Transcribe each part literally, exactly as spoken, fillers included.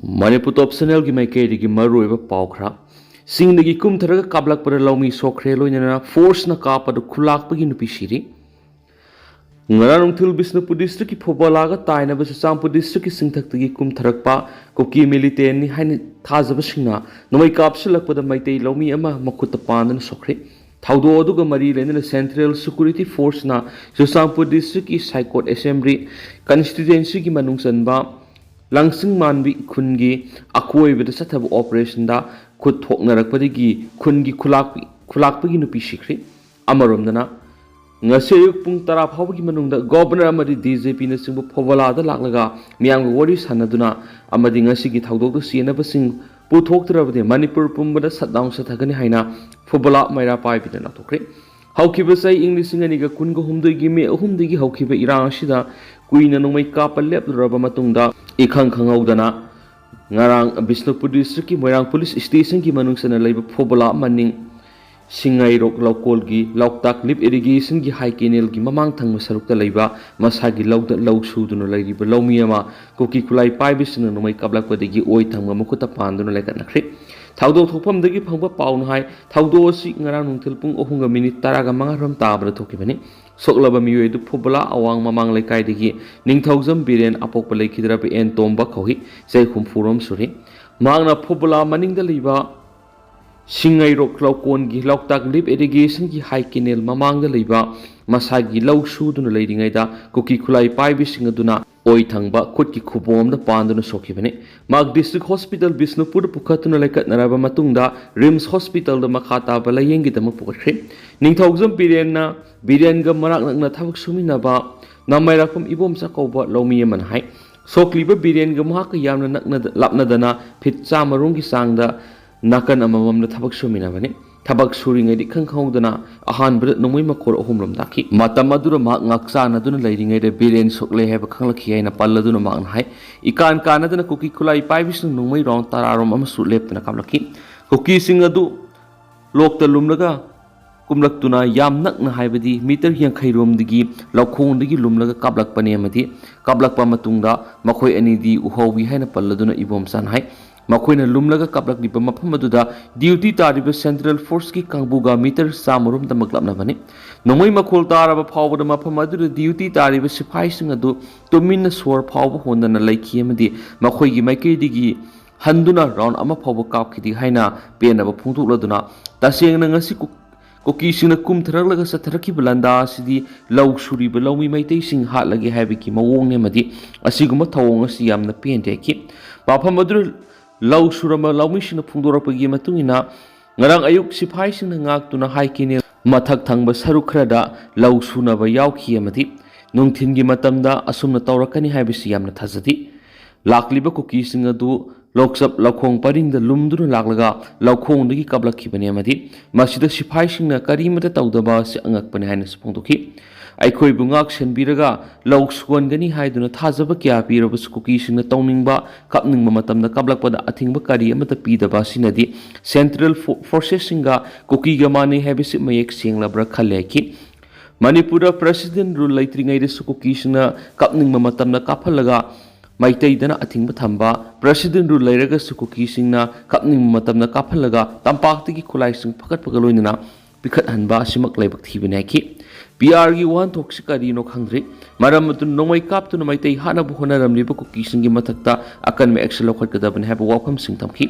ꯃꯅꯤꯄꯨꯔ ꯇꯣꯞ ꯆꯦꯅꯦꯜꯒꯤ ꯃꯥꯏꯀꯩꯗꯒꯤ ꯃꯔꯨꯑꯣꯏꯕ ꯄꯥꯎ ꯈꯔ꯫ ꯆꯤꯡꯗꯒꯤ ꯀꯨꯝꯊꯔꯒ ꯀꯥꯞꯂꯛꯄꯗ ꯂꯧꯃꯤ ꯁꯣꯛꯈ꯭ꯔꯦ, ꯂꯣꯏꯅꯅ ꯐꯣꯔꯁꯅ ꯀꯥꯞꯄꯗ ꯈꯨꯂꯥꯛꯄꯒꯤ ꯅꯨꯄꯤ ꯁꯤꯔꯤ꯫ ꯉꯔꯥꯡ ꯅꯨꯡꯊꯤꯜ ꯕꯤꯁꯅꯨꯄꯨꯔ ꯗꯤꯁꯇ꯭ꯔꯤꯛꯀꯤ ꯐꯣꯕꯣꯂꯥꯒ ꯇꯥꯏꯅꯕ ꯆꯨꯔꯆꯥꯟꯄꯨꯔ ꯗꯤꯁꯇ꯭ꯔꯤꯛꯀꯤ ꯆꯤꯡꯊꯛꯇꯒꯤ ꯀꯨꯝꯊꯔꯛꯄ ꯀꯨꯀꯤ ꯃꯤꯂꯤꯇꯦꯟꯅꯤ ꯍꯥꯏꯅ ꯊꯥꯖꯕꯁꯤꯡꯅ ꯅꯣꯡꯃꯩ ꯀꯥꯞꯁꯤꯜꯂꯛꯄꯗ ꯃꯩꯇꯩ ꯂꯧꯃꯤ ꯑꯃ ꯃꯈꯨꯠꯇ ꯄꯥꯟꯗꯨꯅ ꯁꯣꯛꯈ꯭ꯔꯦ꯫ ꯊꯧꯗꯣꯛ ꯑꯗꯨꯒ ꯃꯔꯤ ꯂꯩꯅꯅ ꯁꯦꯟꯇ꯭ꯔꯦꯜ ꯁꯦꯀ꯭ꯌꯨꯔꯤꯇꯤ ꯐꯣꯔꯁꯅ ꯆꯨꯔꯆꯥꯟꯄꯨꯔ ꯗꯤꯁꯇ꯭ꯔꯤꯛꯀꯤ ꯁꯥꯏꯀꯣꯠ ꯑꯦꯁꯦꯝꯕ꯭ꯂꯤ ꯀꯟꯁꯇꯤꯇ꯭ꯋꯦꯟꯁꯤꯒꯤ ꯃꯅꯨꯡ ꯆꯟꯕ ꯂꯥꯡꯁꯤꯡꯃꯥꯟꯕꯤ ꯈꯨꯟꯒꯤ ꯑꯀꯣꯏꯕꯗ ꯆꯠꯊꯕ ꯑꯣꯄꯔꯦꯁꯟꯗ ꯈꯨꯠ ꯊꯣꯛꯅꯔꯛꯄꯗꯒꯤ ꯈꯨꯟꯒꯤ ꯈꯨꯂꯥꯛꯄꯤ, ꯈꯨꯂꯥꯛꯄꯒꯤ ꯅꯨꯄꯤ ꯁꯤꯈ꯭ꯔꯦ꯫ ꯑꯃꯔꯣꯝꯗꯅ, ꯉꯁꯤ ꯑꯌꯨꯛ ꯄꯨꯡ ꯇꯔꯥ ꯐꯥꯎꯕꯒꯤ ꯃꯅꯨꯡꯗ ꯒꯣꯕꯔꯅꯔ ꯑꯃꯗꯤ ꯗꯤ ꯖꯤ ꯄꯤꯅꯆꯤꯡꯕ ꯐꯣꯕꯣꯂꯥꯗ ꯂꯥꯛꯂꯒ ꯃꯤꯌꯥꯝꯒ ꯋꯥꯔꯤ ꯁꯥꯟꯅꯗꯨꯅ ꯑꯃꯗꯤ ꯉꯁꯤꯒꯤ ꯊꯧꯗꯣꯛꯇ ꯆꯦꯟꯅꯕꯁꯤꯡ ꯄꯨꯊꯣꯛꯇ꯭ꯔꯕꯗꯤ ꯃꯅꯤꯄꯨꯔ ꯄꯨꯝꯕꯗ ꯁꯠꯗꯥꯎꯟ ꯆꯠꯊꯒꯅꯤ ꯍꯥꯏꯅ ꯐꯣꯕꯣꯂꯥ ꯃꯩꯔꯥ ꯄꯥꯏꯕꯤꯅ ꯂꯥꯎꯊꯣꯛꯈ꯭ꯔꯦ꯫ ꯍꯧꯈꯤꯕ ꯆꯍꯤ ꯏꯪ ꯂꯤꯁꯤꯡ ꯑꯅꯤꯒ ꯀꯨꯟꯒ ꯍꯨꯝꯗꯣꯏꯒꯤ ꯃꯦ ꯑꯍꯨꯝꯗꯒꯤ ꯍꯧꯈꯤꯕ ꯏꯔꯥꯡ ꯑꯁꯤꯗ ꯀꯨꯏꯅ ꯅꯣꯡꯃꯩ ꯀꯥꯞꯄ ꯂꯦꯞꯂꯨꯔꯕ ꯃꯇꯨꯡꯗ ꯏꯈꯪ ꯈꯪꯍꯧꯗꯅ ꯉꯔꯥꯡ ꯕꯤꯁꯅꯨꯄꯨꯔ ꯗꯤꯁꯇ꯭ꯔꯤꯛꯀꯤ ꯃꯣꯏꯔꯥꯡ ꯄꯨꯂꯤꯁ ꯁ꯭ꯇꯦꯁꯟꯒꯤ ꯃꯅꯨꯡ ꯆꯟꯅ ꯂꯩꯕ ꯐꯣꯕꯣꯂꯥ ꯃꯅꯤꯡ ꯁꯤꯡꯉꯩꯔꯣꯛ ꯂꯧꯀꯣꯜꯒꯤ ꯂꯣꯛꯇꯥꯛ ꯂꯤꯐ ꯏꯔꯤꯒꯦꯁꯟꯒꯤ ꯍꯥꯏ ꯀꯦꯅꯦꯜꯒꯤ ꯃꯃꯥꯡ ꯊꯪꯕ ꯁꯔꯨꯛꯇ ꯂꯩꯕ ꯃꯁꯥꯒꯤ ꯂꯧꯗ ꯂꯧ ꯁꯨꯗꯨꯅ ꯂꯩꯔꯤꯕ ꯂꯧꯃꯤ ꯑꯃ ꯀꯨꯀꯤ ꯈꯨꯠꯂꯥꯏ ꯄꯥꯏꯕꯁꯤꯡꯅ ꯅꯣꯡꯃꯩ ꯀꯥꯞꯂꯛꯄꯗꯒꯤ ꯑꯣꯏ ꯊꯪꯕ ꯃꯈꯨꯠꯇ ꯄꯥꯟꯗꯨꯅ ꯂꯩꯈꯠꯅꯈ꯭ꯔꯦ꯫ ꯊꯧꯗꯣꯛ ꯊꯣꯛꯐꯝꯗꯒꯤ ꯐꯪꯕ ꯄꯥꯎꯅ ꯍꯥꯏ, ꯊꯧꯗꯣꯛ ꯑꯁꯤ ꯉꯔꯥꯡ ꯅꯨꯡꯊꯤꯜ ꯄꯨꯡ ꯑꯍꯨꯝꯒ ꯃꯤꯅꯤꯠ ꯇꯔꯥꯒ ꯃꯉꯥ ꯔꯣꯝ ꯇꯥꯕꯗ ꯊꯣꯛꯈꯤꯕꯅꯤ꯫ ꯁꯣꯛꯂꯕ ꯃꯤꯑꯣꯏ ꯑꯗꯨ ꯐꯨꯕꯂꯥ ꯑꯋꯥꯡ ꯃꯃꯥꯡ ꯂꯩꯀꯥꯏꯗꯒꯤ ꯅꯤꯡꯊꯧꯖꯝ ꯕꯤꯔꯦꯟ, ꯑꯄꯣꯛꯄ ꯂꯩꯈꯤꯗ꯭ꯔꯕ ꯑꯦꯟ ꯇꯣꯝꯕ ꯀꯧꯏ, ꯆꯍꯤ ꯍꯨꯝꯐꯨ ꯔꯣꯝ ꯁꯨꯔꯤ꯫ ꯃꯍꯥꯛꯅ ꯐꯨꯕꯂꯥ ꯃꯅꯤꯡꯗ ꯂꯩꯕ ꯁꯤꯡꯉꯩꯔꯣꯛ ꯂꯧꯀꯣꯟꯒꯤ ꯂꯣꯛꯇꯥꯛ ꯂꯤꯐ ꯏꯔꯤꯒꯦꯁꯟꯒꯤ ꯍꯥꯏ ꯀꯦꯅꯦꯜ ꯃꯃꯥꯡꯗ ꯂꯩꯕ ꯃꯁꯥꯒꯤ ꯂꯧ ꯁꯨꯗꯨꯅ ꯂꯩꯔꯤꯉꯩꯗ ꯀꯨꯀꯤ ꯈꯨꯠꯂꯥꯏ ꯄꯥꯏꯕꯤꯁꯤꯡ ꯑꯗꯨꯅ ꯑꯣꯏ ꯊꯪꯕ ꯈꯨꯠꯀꯤ ꯈꯨꯕꯣꯝꯗ ꯄꯥꯟꯗꯨꯅ ꯁꯣꯛꯈꯤꯕꯅꯤ꯫ ꯃꯍꯥꯛ ꯗꯤꯁꯇ꯭ꯔꯤꯛ ꯍꯣꯁꯄꯤꯇꯥꯜ ꯕꯤꯁꯅꯨꯄꯨꯔꯗ ꯄꯨꯈꯠꯇꯨꯅ ꯂꯩꯈꯠꯅꯔꯕ ꯃꯇꯨꯡꯗ ꯔꯤꯝꯁ ꯍꯣꯁꯄꯤꯇꯥꯜꯗ ꯃꯈꯥ ꯇꯥꯕ ꯂꯥꯌꯦꯡꯒꯤꯗꯃꯛ ꯄꯨꯈꯠꯈ꯭ꯔꯦ꯫ ꯅꯤꯡꯊꯧꯖꯝ ꯕꯤꯔꯦꯟꯅ, ꯕꯤꯔꯦꯟꯒ ꯃꯅꯥꯛ ꯅꯛꯅ ꯊꯕꯛ ꯁꯨꯃꯤꯟꯅꯕ ꯅꯃꯥꯏꯔꯥꯛꯄꯝ ꯏꯕꯣꯝꯆꯥ ꯀꯧꯕ ꯂꯧꯃꯤ ꯑꯃꯅ ꯍꯥꯏ, ꯁꯣꯛꯂꯤꯕ ꯕꯤꯔꯦꯟꯒ ꯃꯍꯥꯛꯀ ꯌꯥꯝꯅ ꯅꯛꯅ, ꯂꯥꯞꯅꯗꯅ ꯐꯤꯠ ꯆꯥꯝꯃ ꯔꯣꯝꯒꯤ ꯆꯥꯡꯗ ꯅꯥꯀꯟ ꯑꯃꯃꯝꯗ ꯊꯕꯛ ꯁꯨꯃꯤꯟꯅꯕꯅꯤ꯫ ꯊꯕꯛ ꯁꯨꯔꯤꯉꯩꯗ ꯏꯈꯪ ꯈꯪꯍꯧꯗꯅ ꯑꯍꯥꯟꯕꯗ ꯅꯣꯡꯃꯩ ꯃꯈꯣꯜ ꯑꯍꯨꯝ ꯔꯣꯝ ꯇꯥꯈꯤ꯫ ꯃꯇꯝ ꯑꯗꯨꯗ ꯃꯍꯥꯛ ꯉꯥꯛ ꯆꯥꯟꯅꯗꯨꯅ ꯂꯩꯔꯤꯉꯩꯗ ꯕꯤꯔꯦꯟ ꯁꯣꯛꯂꯦ ꯍꯥꯏꯕ ꯈꯪꯂꯛꯈꯤ ꯍꯥꯏꯅ ꯄꯜꯂꯗꯨꯅ ꯃꯍꯥꯛꯅ ꯍꯥꯏ, ꯏꯀꯥꯟ ꯀꯥꯟꯅꯗꯅ ꯀꯨꯀꯤ ꯈꯨꯠꯂꯥꯏ ꯄꯥꯏꯕꯤꯁꯤꯡꯅ ꯅꯣꯡꯃꯩ ꯔꯥꯎꯟ ꯇꯔꯥ ꯔꯣꯝ ꯑꯃꯁꯨ ꯂꯦꯞꯇꯅ ꯀꯥꯞꯂꯛꯈꯤ꯫ ꯀꯨꯀꯤꯁꯤꯡ ꯑꯗꯨ ꯂꯣꯛꯇ ꯂꯨꯝꯂꯒ ꯀꯨꯝꯂꯛꯇꯨꯅ ꯌꯥꯝ ꯅꯛꯅ, ꯍꯥꯏꯕꯗꯤ ꯃꯤꯇꯔ ꯌꯥꯡꯈꯩ ꯔꯣꯝꯗꯒꯤ ꯂꯧꯈꯣꯡꯗꯒꯤ ꯂꯨꯝꯂꯒ ꯀꯥꯞꯂꯛꯄꯅꯦ ꯑꯃꯗꯤ ꯀꯥꯞꯂꯛꯄ ꯃꯇꯨꯡꯗ ꯃꯈꯣꯏ ꯑꯅꯤꯗꯤ ꯎꯍꯧꯏ ꯍꯥꯏꯅ ꯄꯜꯂꯗꯨꯅ ꯏꯕꯣꯝꯆꯥꯅ ꯍꯥꯏ꯫ ꯃꯈꯣꯏꯅ ꯂꯨꯝꯂꯒ ꯀꯥꯞꯂꯛꯂꯤꯕ ꯃꯐꯝ ꯑꯗꯨꯗ ꯗ꯭ꯌꯨꯇꯤ ꯇꯥꯔꯤꯕ ꯁꯦꯟꯇ꯭ꯔꯦꯜ ꯐꯣꯔꯁꯀꯤ ꯀꯥꯡꯕꯨꯒ ꯃꯤꯇꯔ ꯆꯥꯝꯃꯔꯣꯝꯗꯃꯛ ꯂꯥꯞꯅꯕꯅꯤ꯫ ꯅꯣꯡꯃꯩ ꯃꯈꯣꯜ ꯇꯥꯔꯕ ꯐꯥꯎꯕꯗ ꯃꯐꯝ ꯑꯗꯨꯗ ꯗ꯭ꯌꯨꯇꯤ ꯇꯥꯔꯤꯕ ꯁꯤꯐꯥꯏꯁꯤꯡ ꯑꯗꯨ ꯇꯨꯃꯤꯟꯅ ꯁꯣꯔ ꯐꯥꯎꯕ ꯍꯣꯟꯗꯅ ꯂꯩꯈꯤ ꯑꯃꯗꯤ ꯃꯈꯣꯏꯒꯤ ꯃꯥꯏꯀꯩꯗꯒꯤ ꯍꯟꯗꯨꯅ ꯔꯥꯎꯟ ꯑꯃ ꯐꯥꯎꯕ ꯀꯥꯞꯈꯤꯗꯦ ꯍꯥꯏꯅ ꯄꯦꯟꯅꯕ ꯐꯣꯡꯗꯣꯛꯂꯗꯨꯅ, ꯇꯁꯦꯡꯅ ꯉꯁꯤ ꯀꯨ-, ꯀꯨꯀꯤꯁꯤꯡꯅ ꯀꯨꯝꯊꯔꯛꯂꯒ ꯆꯠꯊꯔꯛꯈꯤꯕ ꯂꯥꯟꯗꯥ ꯑꯁꯤꯗꯤ ꯂꯧ ꯁꯨꯔꯤꯕ ꯂꯧꯃꯤ ꯃꯩꯇꯩꯁꯤꯡ ꯍꯥꯠꯂꯒꯦ ꯍꯥꯏꯕꯒꯤ ꯃꯑꯣꯡꯅꯤ ꯑꯃꯗꯤ ꯑꯁꯤꯒꯨꯝꯕ ꯊꯧꯑꯣꯡ ꯑꯁꯤ ꯌꯥꯝꯅ ꯄꯦꯟꯗꯦ ꯍꯥꯏꯈꯤ꯫ ꯃꯐꯝ ꯑꯗꯨꯗ ꯂꯧ ꯁꯨꯔꯝꯕ ꯂꯧꯃꯤꯁꯤꯡꯅ ꯐꯣꯡꯗꯣꯔꯛꯄꯒꯤ ꯃꯇꯨꯡ ꯏꯟꯅ, ꯉꯔꯥꯡ ꯑꯌꯨꯛ ꯁꯤꯐꯥꯏꯁꯤꯡꯅ ꯉꯥꯛꯇꯨꯅ ꯍꯥꯏ ꯀꯦꯅꯦꯜ ꯃꯊꯛ ꯊꯪꯕ ꯁꯔꯨꯛ ꯈꯔꯗ ꯂꯧ ꯁꯨꯅꯕ ꯌꯥꯎꯈꯤ ꯑꯃꯗꯤ ꯅꯨꯡꯊꯤꯜꯒꯤ ꯃꯇꯝꯗ ꯑꯁꯨꯝꯅ ꯇꯧꯔꯛꯀꯅꯤ ꯍꯥꯏꯕꯁꯤ ꯌꯥꯝꯅ ꯊꯥꯖꯗꯦ꯫ ꯂꯥꯛꯂꯤꯕ ꯀꯨꯀꯤꯁꯤꯡ ꯑꯗꯨ ꯂꯣꯛꯆꯞ ꯂꯧꯈꯣꯡ ꯄꯔꯤꯡꯗ ꯂꯨꯝꯗꯨꯅ ꯂꯥꯛꯂꯒ ꯂꯧꯈꯣꯡꯗꯒꯤ ꯀꯥꯞꯂꯛꯈꯤꯕꯅꯤ ꯑꯃꯗꯤ ꯃꯁꯤꯗ ꯁꯤꯐꯥꯏꯁꯤꯡꯅ ꯀꯔꯤꯃꯠꯇ ꯇꯧꯗꯕ ꯑꯁꯤ ꯑꯉꯛꯄꯅꯤ ꯍꯥꯏꯅꯁꯨ ꯐꯣꯡꯗꯣꯛꯈꯤ꯫ ꯑꯩꯈꯣꯏꯕꯨ ꯉꯥꯛ ꯁꯦꯟꯕꯤꯔꯒ ꯂꯧ ꯁꯨꯍꯟꯒꯅꯤ ꯍꯥꯏꯗꯨꯅ ꯊꯥꯖꯕ ꯀꯌꯥ ꯄꯤꯔꯕꯁꯨ ꯀꯨꯀꯤꯁꯤꯡꯅ ꯇꯧꯅꯤꯡꯕ, ꯀꯥꯞꯅꯤꯡꯕ ꯃꯇꯝꯗ ꯀꯥꯞꯂꯛꯄꯗ ꯑꯊꯤꯡꯕ ꯀꯔꯤ ꯑꯃꯠꯇ ꯄꯤꯗꯕ ꯑꯁꯤꯅꯗꯤ ꯁꯦꯟꯇ꯭ꯔꯦꯜ ꯐꯣ-, ꯐꯣꯔꯁꯦꯁꯁꯤꯡꯒ ꯀꯨꯀꯤꯒ ꯃꯥꯟꯅꯩ ꯍꯥꯏꯕꯁꯤ ꯃꯌꯦꯛ ꯁꯦꯡꯂꯕ꯭ꯔꯥ ꯈꯜꯂꯦ ꯍꯥꯏꯈꯤ꯫ ꯃꯅꯤꯄꯨꯔꯗ ꯄ꯭ꯔꯦꯁꯤꯗꯦꯟ ꯔꯨꯜ ꯂꯩꯇ꯭ꯔꯤꯉꯩꯗꯁꯨ ꯀꯨꯀꯤꯁꯤꯡꯅ ꯀꯥꯞꯅꯤꯡꯕ ꯃꯇꯝꯗ ꯀꯥꯞꯍꯜꯂꯒ ꯃꯩꯇꯩꯗꯅ ꯑꯊꯤꯡꯕ ꯊꯝꯕ, ꯄ꯭ꯔꯦꯁꯤꯗꯦꯟ ꯔꯨꯜ ꯂꯩꯔꯒꯁꯨ ꯀꯨꯀꯤꯁꯤꯡꯅ ꯀꯥꯞꯅꯤꯡꯕ ꯃꯇꯝꯗ ꯀꯥꯞꯍꯜꯂꯒ ꯇꯝꯄꯥꯛꯇꯒꯤ ꯈꯨꯠꯂꯥꯏꯁꯤꯡ ꯐꯒꯠꯄꯒ ꯂꯣꯏꯅꯅ ꯄꯤꯈꯠꯍꯟꯕ ꯑꯁꯤꯃꯛ ꯂꯥꯏꯕꯛ ꯊꯤꯕꯅꯤ ꯍꯥꯏꯈꯤ꯫ ꯄꯤ ꯑꯥꯔꯒꯤ ꯋꯥꯍꯟꯊꯣꯛꯁꯤ ꯀꯔꯤꯅꯣ ꯈꯪꯗ꯭ꯔꯤ꯫ ꯃꯔꯝ ꯑꯗꯨꯅ ꯅꯣꯡꯃꯩ ꯀꯥꯞꯇꯨꯅ ꯃꯩꯇꯩ ꯍꯥꯠꯅꯕ ꯍꯣꯠꯅꯔꯝꯂꯤꯕ ꯀꯨꯀꯤꯁꯤꯡꯒꯤ ꯃꯊꯛꯇ ꯑꯀꯟꯕ ꯑꯦꯛꯁꯟ ꯂꯧꯈꯠꯀꯗꯕꯅꯤ ꯍꯥꯏꯕ ꯋꯥꯐꯝꯁꯤꯡ ꯊꯝꯈꯤ꯫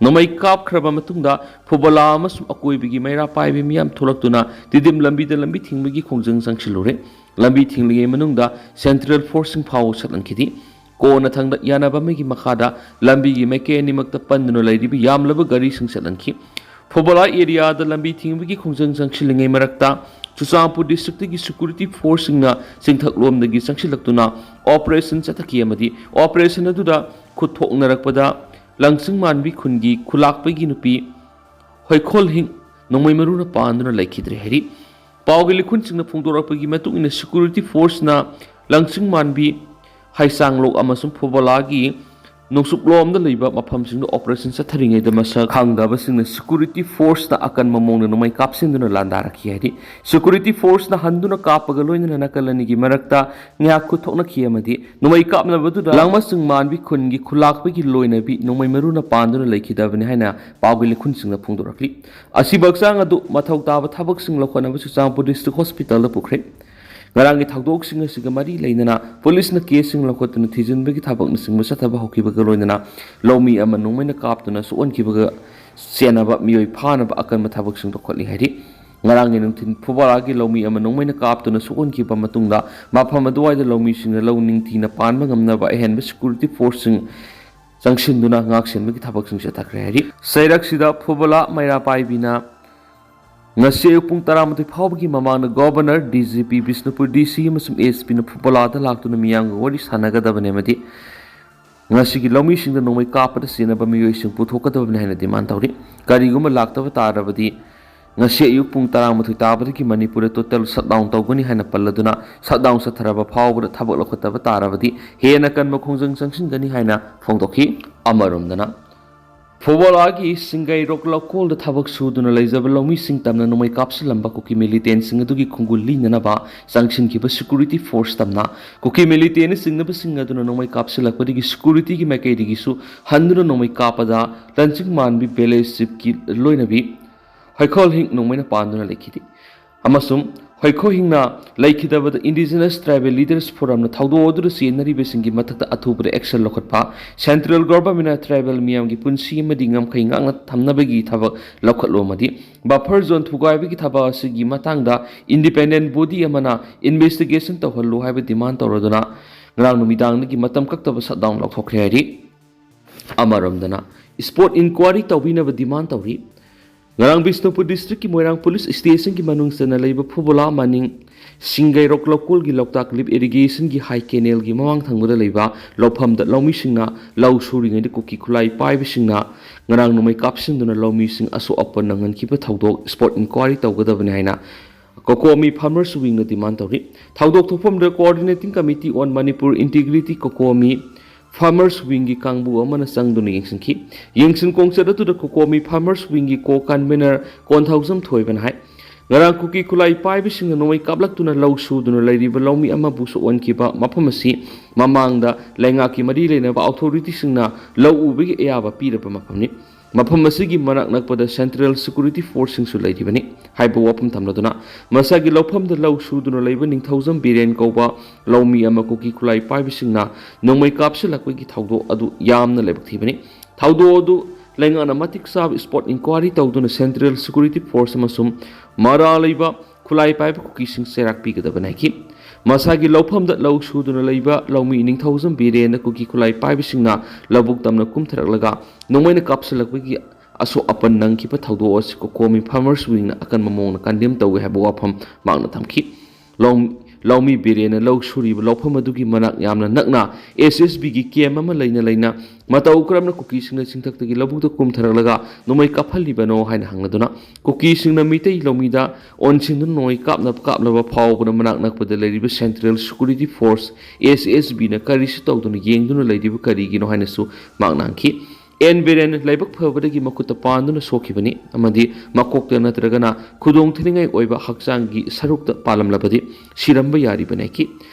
ꯅꯣꯡꯃꯩ ꯀꯥꯞꯈ꯭ꯔꯕ ꯃꯇꯨꯡꯗ ꯐꯨꯕꯂꯥ ꯑꯃꯁꯨꯡ ꯑꯀꯣꯏꯕꯒꯤ ꯃꯩꯔꯥ ꯄꯥꯏꯕ ꯃꯤꯌꯥꯝ ꯊꯣꯛꯂꯛꯇꯨꯅ ꯇꯤꯗꯤꯝ ꯂꯝꯕꯤꯗ ꯂꯝꯕꯤ ꯊꯤꯡꯕꯒꯤ ꯈꯣꯡꯖꯪ ꯆꯪꯁꯤꯜꯂꯨꯔꯦ꯫ ꯂꯝꯕꯤ ꯊꯤꯡꯂꯤꯉꯩ ꯃꯅꯨꯡꯗ ꯁꯦꯟꯇ꯭ꯔꯦꯜ ꯐꯣꯔꯁꯁꯤꯡ ꯐꯥꯎꯕ ꯆꯠꯍꯟꯈꯤꯗꯦ꯫ ꯀꯣꯟꯅꯊꯪꯗ ꯌꯥꯅꯕ ꯑꯃꯒꯤ ꯃꯈꯥꯗ ꯂꯝꯕꯤꯒꯤ ꯃꯥꯏꯀꯩ ꯑꯅꯤꯃꯛꯇ ꯄꯟꯗꯨꯅ ꯂꯩꯔꯤꯕ ꯌꯥꯝꯂꯕ ꯒꯥꯔꯤꯁꯤꯡ ꯆꯠꯍꯟꯈꯤ꯫ ꯐꯨꯕꯂꯥ ꯑꯦꯔꯤꯌꯥꯗ ꯂꯝꯕꯤ ꯊꯤꯡꯕꯒꯤ ꯈꯣꯡꯖꯪ ꯆꯪꯁꯤꯜꯂꯤꯉꯩ ꯃꯔꯛꯇ ꯆꯨꯔꯆꯥꯟꯄꯨꯔ ꯗꯤꯁꯇ꯭ꯔꯤꯛꯇꯒꯤ ꯁꯦꯀ꯭ꯌꯨꯔꯤꯇꯤ ꯐꯣꯔꯁꯁꯤꯡꯅ ꯆꯤꯡꯊꯛꯂꯣꯝꯗꯒꯤ ꯆꯪꯁꯤꯜꯂꯛꯇꯨꯅ ꯑꯣꯄꯔꯦꯁꯟ ꯆꯠꯊꯈꯤ ꯑꯃꯗꯤ ꯑꯣꯄꯔꯦꯁꯟ ꯑꯗꯨꯗ ꯈꯨꯠ ꯊꯣꯛꯅꯔꯛꯄꯗ ꯂꯪꯆꯤꯡ ꯃꯥꯟꯕꯤ ꯈꯨꯟꯒꯤ ꯈꯨꯂꯥꯛꯄꯒꯤ ꯅꯨꯄꯤ ꯍꯣꯏꯈꯣꯜ ꯍꯤꯡ ꯅꯣꯡꯃꯩ ꯃꯔꯨꯅ ꯄꯥꯟꯗꯨꯅ ꯂꯩꯈꯤꯗ꯭ꯔꯦ ꯍꯥꯏꯔꯤ꯫ ꯄꯥꯎꯒꯤ ꯂꯤꯈꯨꯟꯁꯤꯡꯅ ꯐꯣꯡꯗꯣꯔꯛꯄꯒꯤ ꯃꯇꯨꯡ ꯏꯟꯅ ꯁꯦꯀ꯭ꯌꯨꯔꯤꯇꯤ ꯐꯣꯔꯁꯅ ꯂꯪꯆꯤꯡ ꯃꯥꯟꯕꯤ ꯍꯩꯁꯥꯡꯂꯣꯛ ꯑꯃꯁꯨꯡ ꯐꯨꯕꯂꯥꯒꯤ ꯅꯣꯡꯆꯨꯞꯂꯣꯝꯗ ꯂꯩꯕ ꯃꯐꯝꯁꯤꯡꯗ operation ꯆꯠꯊꯔꯤꯉꯩꯗ ꯃꯁꯛ ꯈꯪꯗꯕꯁꯤꯡꯅ security forceꯅ ꯑꯀꯟꯕ ꯃꯑꯣꯡꯗ ꯅꯣꯡꯃꯩ ꯀꯥꯞꯁꯤꯟꯗꯨꯅ ꯂꯥꯟꯗꯥꯔꯛꯈꯤ ꯍꯥꯏꯔꯤ꯫ Security forceꯅ ꯍꯟꯗꯨꯅ ꯀꯥꯞꯄꯒ ꯂꯣꯏꯅꯅ ꯅꯥꯀꯜ ꯑꯅꯤꯒꯤ ꯃꯔꯛꯇ ꯉꯥꯏꯍꯥꯛ ꯈꯨꯠ ꯊꯣꯛꯅꯈꯤ ꯑꯃꯗꯤ ꯅꯣꯡꯃꯩ ꯀꯥꯞꯅꯕꯗꯨꯗ ꯂꯥꯡꯃꯁꯤꯡ ꯃꯥꯟꯕꯤ ꯈꯨꯟꯒꯤ ꯈꯨꯂꯥꯛꯄꯒꯤ ꯂꯣꯏꯅꯕꯤ ꯅꯣꯡꯃꯩ ꯃꯔꯨꯅ ꯄꯥꯟꯗꯨꯅ ꯂꯩꯈꯤꯗꯕꯅꯤ ꯍꯥꯏꯅ ꯄꯥꯎꯒꯤ ꯂꯤꯈꯨꯟꯁꯤꯡꯅ ꯐꯣꯡꯗꯣꯔꯛꯂꯤ꯫ ꯑꯁꯤꯕ ꯍꯛꯆꯥꯡ ꯑꯗꯨ ꯃꯊꯧ ꯇꯥꯕ ꯊꯕꯛꯁꯤꯡ ꯂꯧꯈꯠꯅꯕ ꯆꯨꯔꯆꯥꯟꯄꯨꯔ District Hospitalꯗ ꯄꯨꯈ꯭ꯔꯦ꯫ ꯉꯔꯥꯡꯒꯤ ꯊꯧꯗꯣꯛꯁꯤꯡ ꯑꯁꯤꯒ ꯃꯔꯤ ꯂꯩꯅꯅ ꯄꯨꯂꯤꯁꯅ caseꯁꯤꯡ ꯂꯧꯈꯠꯇꯨꯅ ꯊꯤꯖꯤꯟꯕꯒꯤ ꯊꯕꯛꯅꯆꯤꯡꯕ ꯆꯠꯊꯕ ꯍꯧꯈꯤꯕꯒ ꯂꯣꯏꯅꯅ ꯂꯧꯃꯤ ꯑꯃ ꯅꯣꯡꯃꯩꯅ ꯀꯥꯞꯇꯨꯅ ꯁꯣꯛꯍꯟꯈꯤꯕꯒ ꯆꯦꯟꯅꯕ ꯃꯤꯑꯣꯏ ꯐꯥꯅꯕ ꯑꯀꯟꯕ ꯊꯕꯛꯁꯤꯡ ꯂꯧꯈꯠꯂꯤ ꯍꯥꯏꯔꯤ꯫ ꯉꯔꯥꯡꯒꯤ ꯅꯨꯡꯊꯤꯜ ꯐꯨꯕꯥꯂꯥꯒꯤ ꯂꯧꯃꯤ ꯑꯃ ꯅꯣꯡꯃꯩꯅ ꯀꯥꯞꯇꯨꯅ ꯁꯣꯛꯍꯟꯈꯤꯕ ꯃꯇꯨꯡꯗ ꯃꯐꯝ ꯑꯗꯨꯋꯥꯏꯗ ꯂꯧꯃꯤꯁꯤꯡꯅ ꯂꯧ ꯅꯤꯡꯊꯤꯅ ꯄꯥꯟꯕ ꯉꯝꯅꯕ ꯑꯍꯦꯟꯕ security forceꯁꯤꯡ ꯆꯪꯁꯤꯟꯗꯨꯅ ꯉꯥꯛꯁꯦꯟꯕꯒꯤ ꯊꯕꯛꯁꯤꯡ ꯆꯠꯊꯈ꯭ꯔꯦ ꯍꯥꯏꯔꯤ꯫ ꯆꯩꯔꯛꯁꯤꯗ ꯐꯨꯕꯥꯂꯥ ꯃꯩꯔꯥ ꯄꯥꯏꯕꯤꯅ ꯉꯁꯤ ꯑꯌꯨꯛ ꯄꯨꯡ ꯇꯔꯥꯃꯥꯊꯣꯏ ꯐꯥꯎꯕꯒꯤ ꯃꯃꯥꯡꯗ Governor, DGP, ꯕꯤꯁꯅꯨꯄꯨꯔ DC ꯑꯃꯁꯨꯡ ASPꯅ ꯐꯨꯕꯥꯂꯥꯗ ꯂꯥꯛꯇꯨꯅ ꯃꯤꯌꯥꯝꯒ ꯋꯥꯔꯤ ꯁꯥꯟꯅꯒꯗꯕꯅꯤ ꯑꯃꯗꯤ ꯉꯁꯤꯒꯤ ꯂꯧꯃꯤꯁꯤꯡꯗ ꯅꯣꯡꯃꯩ ꯀꯥꯞꯄꯗ ꯆꯦꯟꯅꯕ ꯃꯤꯑꯣꯏꯁꯤꯡ ꯄꯨꯊꯣꯛꯀꯗꯕꯅꯤ ꯍꯥꯏꯅ demand ꯇꯧꯔꯤ꯫ ꯀꯔꯤꯒꯨꯝꯕ ꯂꯥꯛꯇꯕ ꯇꯥꯔꯕꯗꯤ ꯉꯁꯤ ꯑꯌꯨꯛ ꯄꯨꯡ ꯇꯔꯥꯃꯥꯊꯣꯏ ꯇꯥꯕꯗꯒꯤ ꯃꯅꯤꯄꯨꯔꯗ total shutdown ꯇꯧꯒꯅꯤ ꯍꯥꯏꯅ ꯄꯜꯂꯗꯨꯅ, shutdown ꯆꯠꯊꯔꯕ ꯐꯥꯎꯕꯗ ꯊꯕꯛ ꯂꯧꯈꯠꯇꯕ ꯇꯥꯔꯕꯗꯤ ꯍꯦꯟꯅ ꯀꯟꯕ ꯈꯣꯡꯖꯪ ꯆꯪꯁꯤꯟꯒꯅꯤ ꯍꯥꯏꯅ ꯐꯣꯡꯗꯣꯛꯈꯤ꯫ ꯑꯃꯔꯣꯝꯗꯅ, ꯐꯨꯕꯥꯂꯥꯒꯤ ꯁꯤꯡꯒꯩꯔꯣꯛ ꯂꯧꯀꯣꯜꯗ ꯊꯕꯛ ꯁꯨꯗꯨꯅ ꯂꯩꯖꯕ ꯂꯧꯃꯤꯁꯤꯡ ꯇꯝꯅ ꯅꯣꯡꯃꯩ ꯀꯥꯞꯁꯤꯜꯂꯝꯕ ꯀꯨꯀꯤ militantꯁꯤꯡ ꯑꯗꯨꯒꯤ ꯈꯣꯡꯒꯨꯜ ꯂꯤꯅꯅꯕ ꯆꯪꯁꯤꯟꯈꯤꯕ security force ꯇꯝꯅ ꯀꯨꯀꯤ militantꯅ ꯆꯤꯡꯅꯕꯁꯤꯡ ꯑꯗꯨꯅ ꯅꯣꯡꯃꯩ ꯀꯥꯞꯁꯤꯜꯂꯛꯄꯗꯒꯤ securityꯒꯤ ꯃꯥꯏꯀꯩꯗꯒꯤꯁꯨ ꯍꯟꯗꯨꯅ ꯅꯣꯡꯃꯩ ꯀꯥꯞꯄꯗ ꯂꯟꯆꯤꯡ ꯃꯥꯟꯕꯤ village chiefꯀꯤ ꯂꯣꯏꯅꯕꯤ ꯍꯩꯈꯣꯜ ꯍꯤꯡ ꯅꯣꯡꯃꯩꯅ ꯄꯥꯟꯗꯨꯅ ꯂꯩꯈꯤꯗꯦ꯫ ꯑꯃꯁꯨꯡ ꯍꯩꯈꯣꯜ ꯍꯤꯡꯅ ꯂꯩꯈꯤꯗꯕꯗ Indigenous Tribal Leaders Forumꯅ ꯊꯧꯗꯣꯛ ꯑꯗꯨꯗ ꯆꯦꯟꯅꯔꯤꯕꯁꯤꯡꯒꯤ ꯃꯊꯛꯇ ꯑꯊꯨꯕꯗ action ꯂꯧꯈꯠꯄ, Central Governmentꯅ tribal ꯃꯤꯌꯥꯝꯒꯤ ꯄꯨꯟꯁꯤ ꯑꯃꯗꯤ ꯉꯝꯈꯩ ꯉꯥꯛꯅ ꯊꯝꯅꯕꯒꯤ ꯊꯕꯛ ꯂꯧꯈꯠꯂꯨ ꯑꯃꯗꯤ buffer zone ꯊꯨꯒꯥꯏꯕꯒꯤ ꯊꯕꯛ ꯑꯁꯤꯒꯤ ꯃꯇꯥꯡꯗ independent body ꯑꯃꯅ investigation ꯇꯧꯍꯜꯂꯨ ꯍꯥꯏꯕ demand ꯇꯧꯔꯗꯨꯅ ꯉꯔꯥꯡ ꯅꯨꯃꯤꯗꯥꯡꯗꯒꯤ ꯃꯇꯝ ꯀꯛꯇꯕ shutdown ꯂꯥꯎꯊꯣꯛꯈ꯭ꯔꯦ ꯍꯥꯏꯔꯤ꯫ ꯑꯃꯔꯣꯝꯗꯅ, spot inquiry ꯇꯧꯕꯤꯅꯕ demand ꯇꯧꯔꯤ꯫ ꯉꯔꯥꯡ ꯕꯤꯁꯅꯨꯄꯨꯔ districtꯀꯤ ꯃꯣꯏꯔꯥꯡ police stationꯒꯤ ꯃꯅꯨꯡ ꯆꯟꯅ ꯂꯩꯕ ꯐꯨꯕꯣꯂꯥ ꯃꯅꯤꯡ ꯁꯤꯡꯒꯩꯔꯣꯛ ꯂꯧꯀꯣꯜꯒꯤ ꯂꯣꯛꯇꯥꯛ lift irrigationꯒꯤ high canalꯒꯤ ꯃꯃꯥꯡ ꯊꯪꯕꯗ ꯂꯩꯕ ꯂꯧꯐꯝꯗ ꯂꯧꯃꯤꯁꯤꯡꯅ ꯂꯧ ꯁꯨꯔꯤꯉꯩꯗ ꯀꯨꯀꯤ ꯈꯨꯠꯂꯥꯏ ꯄꯥꯏꯕꯁꯤꯡꯅ ꯉꯔꯥꯡ ꯅꯣꯡꯃꯩ ꯀꯥꯞꯁꯤꯟꯗꯨꯅ ꯂꯧꯃꯤꯁꯤꯡ ꯑꯁꯣꯛ ꯑꯄꯟ ꯅꯪꯍꯟꯈꯤꯕ ꯊꯧꯗꯣꯛ spot inquiry ꯇꯧꯒꯗꯕꯅꯤ ꯍꯥꯏꯅ COCOMI farmers wingꯅ demand ꯇꯧꯔꯤ꯫ ꯊꯧꯗꯣꯛ ꯊꯣꯛꯐꯝꯗ Coordinating Committee on Manipur Integrity, COCOMI, Farmers Wingꯒꯤ ꯀꯥꯡꯕꯨ ꯑꯃꯅ ꯆꯪꯗꯨꯅ ꯌꯦꯡꯁꯤꯟꯈꯤ꯫ ꯌꯦꯡꯁꯤꯟ ꯈꯣꯡꯆꯠ ꯑꯗꯨꯗ COCOMI Farmers Wingꯒꯤ co-convener ꯀꯣꯟꯊꯧꯖꯝ ꯊꯣꯏꯕꯅ ꯍꯥꯏ, ꯉꯔꯥꯡ ꯀꯨꯀꯤ ꯈꯨꯠꯂꯥꯏ ꯄꯥꯏꯕꯁꯤꯡꯅ ꯅꯣꯡꯃꯩ ꯀꯥꯞꯂꯛꯇꯨꯅ ꯂꯧ ꯁꯨꯗꯨꯅ ꯂꯩꯔꯤꯕ ꯂꯧꯃꯤ ꯑꯃꯕꯨ ꯁꯣꯛꯍꯟꯈꯤꯕ ꯃꯐꯝ ꯑꯁꯤ ꯃꯃꯥꯡꯗ ꯂꯩꯉꯥꯛꯀꯤ ꯃꯔꯤ ꯂꯩꯅꯕ ꯑꯣꯊꯣꯔꯤꯇꯤꯁꯤꯡꯅ ꯂꯧ ꯎꯕꯒꯤ ꯑꯌꯥꯕ ꯄꯤꯔꯕ ꯃꯐꯝꯅꯤ꯫ ꯃꯐꯝ ꯑꯁꯤꯒꯤ ꯃꯅꯥꯛ ꯅꯛꯄꯗ Central Security Forceꯁꯤꯡꯁꯨ ꯂꯩꯔꯤꯕꯅꯤ ꯍꯥꯏꯕ ꯋꯥꯐꯝ ꯊꯝꯂꯗꯨꯅ, ꯃꯁꯥꯒꯤ ꯂꯧꯐꯝꯗ ꯂꯧ ꯁꯨꯗꯨꯅ ꯂꯩꯕ ꯅꯤꯡꯊꯧꯖꯝ ꯕꯤꯔꯦꯟ ꯀꯧꯕ ꯂꯧꯃꯤ ꯑꯃ ꯀꯨꯀꯤ ꯈꯨꯠꯂꯥꯏ ꯄꯥꯏꯕꯁꯤꯡꯅ ꯅꯣꯡꯃꯩ ꯀꯥꯞꯁꯤꯜꯂꯛꯄꯒꯤ ꯊꯧꯗꯣꯛ ꯑꯗꯨ ꯌꯥꯝꯅ ꯂꯥꯏꯕꯛ ꯊꯤꯕꯅꯤ꯫ ꯊꯧꯗꯣꯛ ꯑꯗꯨ ꯂꯩꯉꯥꯛꯅ ꯃꯇꯤꯛ ꯆꯥꯕ spot inquiry ꯇꯧꯗꯨꯅ Central Security Force ꯑꯃꯁꯨꯡ ꯃꯔꯥꯜ ꯂꯩꯕ ꯈꯨꯠꯂꯥꯏ ꯄꯥꯏꯕ ꯀꯨꯀꯤꯁꯤꯡ ꯆꯩꯔꯥꯛ ꯄꯤꯒꯗꯕꯅꯤ ꯍꯥꯏꯈꯤ꯫ ꯃꯁꯥꯒꯤ ꯂꯧꯐꯝꯗ ꯂꯧ ꯁꯨꯗꯨꯅ ꯂꯩꯕ ꯂꯧꯃꯤ ꯅꯤꯡꯊꯧꯖꯝ ꯕꯤꯔꯦꯟꯅ ꯀꯨꯀꯤ ꯈꯨꯠꯂꯥꯏ ꯄꯥꯏꯕꯁꯤꯡꯅ ꯂꯧꯕꯨꯛ ꯇꯝꯅ ꯀꯨꯝꯊꯔꯛꯂꯒ ꯅꯣꯡꯃꯩꯅ ꯀꯥꯞꯁꯤꯜꯂꯛꯄꯒꯤ ꯑꯁꯣꯛ ꯑꯄꯟ ꯅꯪꯈꯤꯕ ꯊꯧꯗꯣꯛ ꯑꯁꯤ COCOMI Farmers Wingꯅ ꯑꯀꯟꯕ ꯃꯑꯣꯡꯗ condemn ꯇꯧꯏ ꯍꯥꯏꯕ ꯋꯥꯐꯝ ꯃꯍꯥꯛꯅ ꯊꯝꯈꯤ꯫ ꯂꯧ-, ꯂꯧꯃꯤ ꯕꯤꯔꯦꯟꯅ ꯂꯧ ꯁꯨꯔꯤꯕ ꯂꯧꯐꯝ ꯑꯗꯨꯒꯤ ꯃꯅꯥꯛ ꯌꯥꯝꯅ ꯅꯛꯅ SSBꯒꯤ camp ꯑꯃ ꯂꯩꯅ ꯂꯩꯅ ꯃꯇꯧ ꯀꯔꯝꯅ ꯀꯨꯀꯤꯁꯤꯡꯅ ꯆꯤꯡꯊꯛꯇꯒꯤ ꯂꯧꯕꯨꯛꯇ ꯀꯨꯝꯊꯔꯛꯂꯒ ꯅꯣꯡꯃꯩ ꯀꯥꯞꯍꯜꯂꯤꯕꯅꯣ ꯍꯥꯏꯅ ꯍꯪꯂꯗꯨꯅ, ꯀꯨꯀꯤꯁꯤꯡꯅ ꯃꯤꯇꯩ ꯂꯧꯃꯤꯗ ꯑꯣꯟꯁꯤꯟꯗꯨꯅ ꯅꯣꯡꯃꯩ ꯀꯥꯞꯅ ꯀꯥꯞꯂꯕ ꯐꯥꯎꯕꯗ ꯃꯅꯥꯛ ꯅꯛꯄꯗ ꯂꯩꯔꯤꯕ Central Security Force, SSBꯅ ꯀꯔꯤꯁꯨ ꯇꯧꯗꯨꯅ ꯌꯦꯡꯗꯨꯅ ꯂꯩꯔꯤꯕ ꯀꯔꯤꯒꯤꯅꯣ ꯍꯥꯏꯅꯁꯨ ꯃꯍꯥꯛꯅ ꯍꯪꯈꯤ꯫ ꯑꯦꯟ ꯕꯤꯔꯦꯟ ꯂꯥꯏꯕꯛ ꯐꯕꯗꯒꯤ ꯃꯈꯨꯠꯇ ꯄꯥꯟꯗꯨꯅ ꯁꯣꯛꯈꯤꯕꯅꯤ ꯑꯃꯗꯤ ꯃꯀꯣꯛꯇ ꯅꯠꯇ꯭ꯔꯒꯅ ꯈꯨꯗꯣꯡ ꯊꯤꯅꯤꯡꯉꯥꯏ ꯑꯣꯏꯕ ꯍꯛꯆꯥꯡꯒꯤ ꯁꯔꯨꯛꯇ ꯄꯥꯜꯂꯝꯂꯕꯗꯤ ꯁꯤꯔꯝꯕ ꯌꯥꯔꯤꯕꯅꯤ ꯍꯥꯏꯈꯤ꯫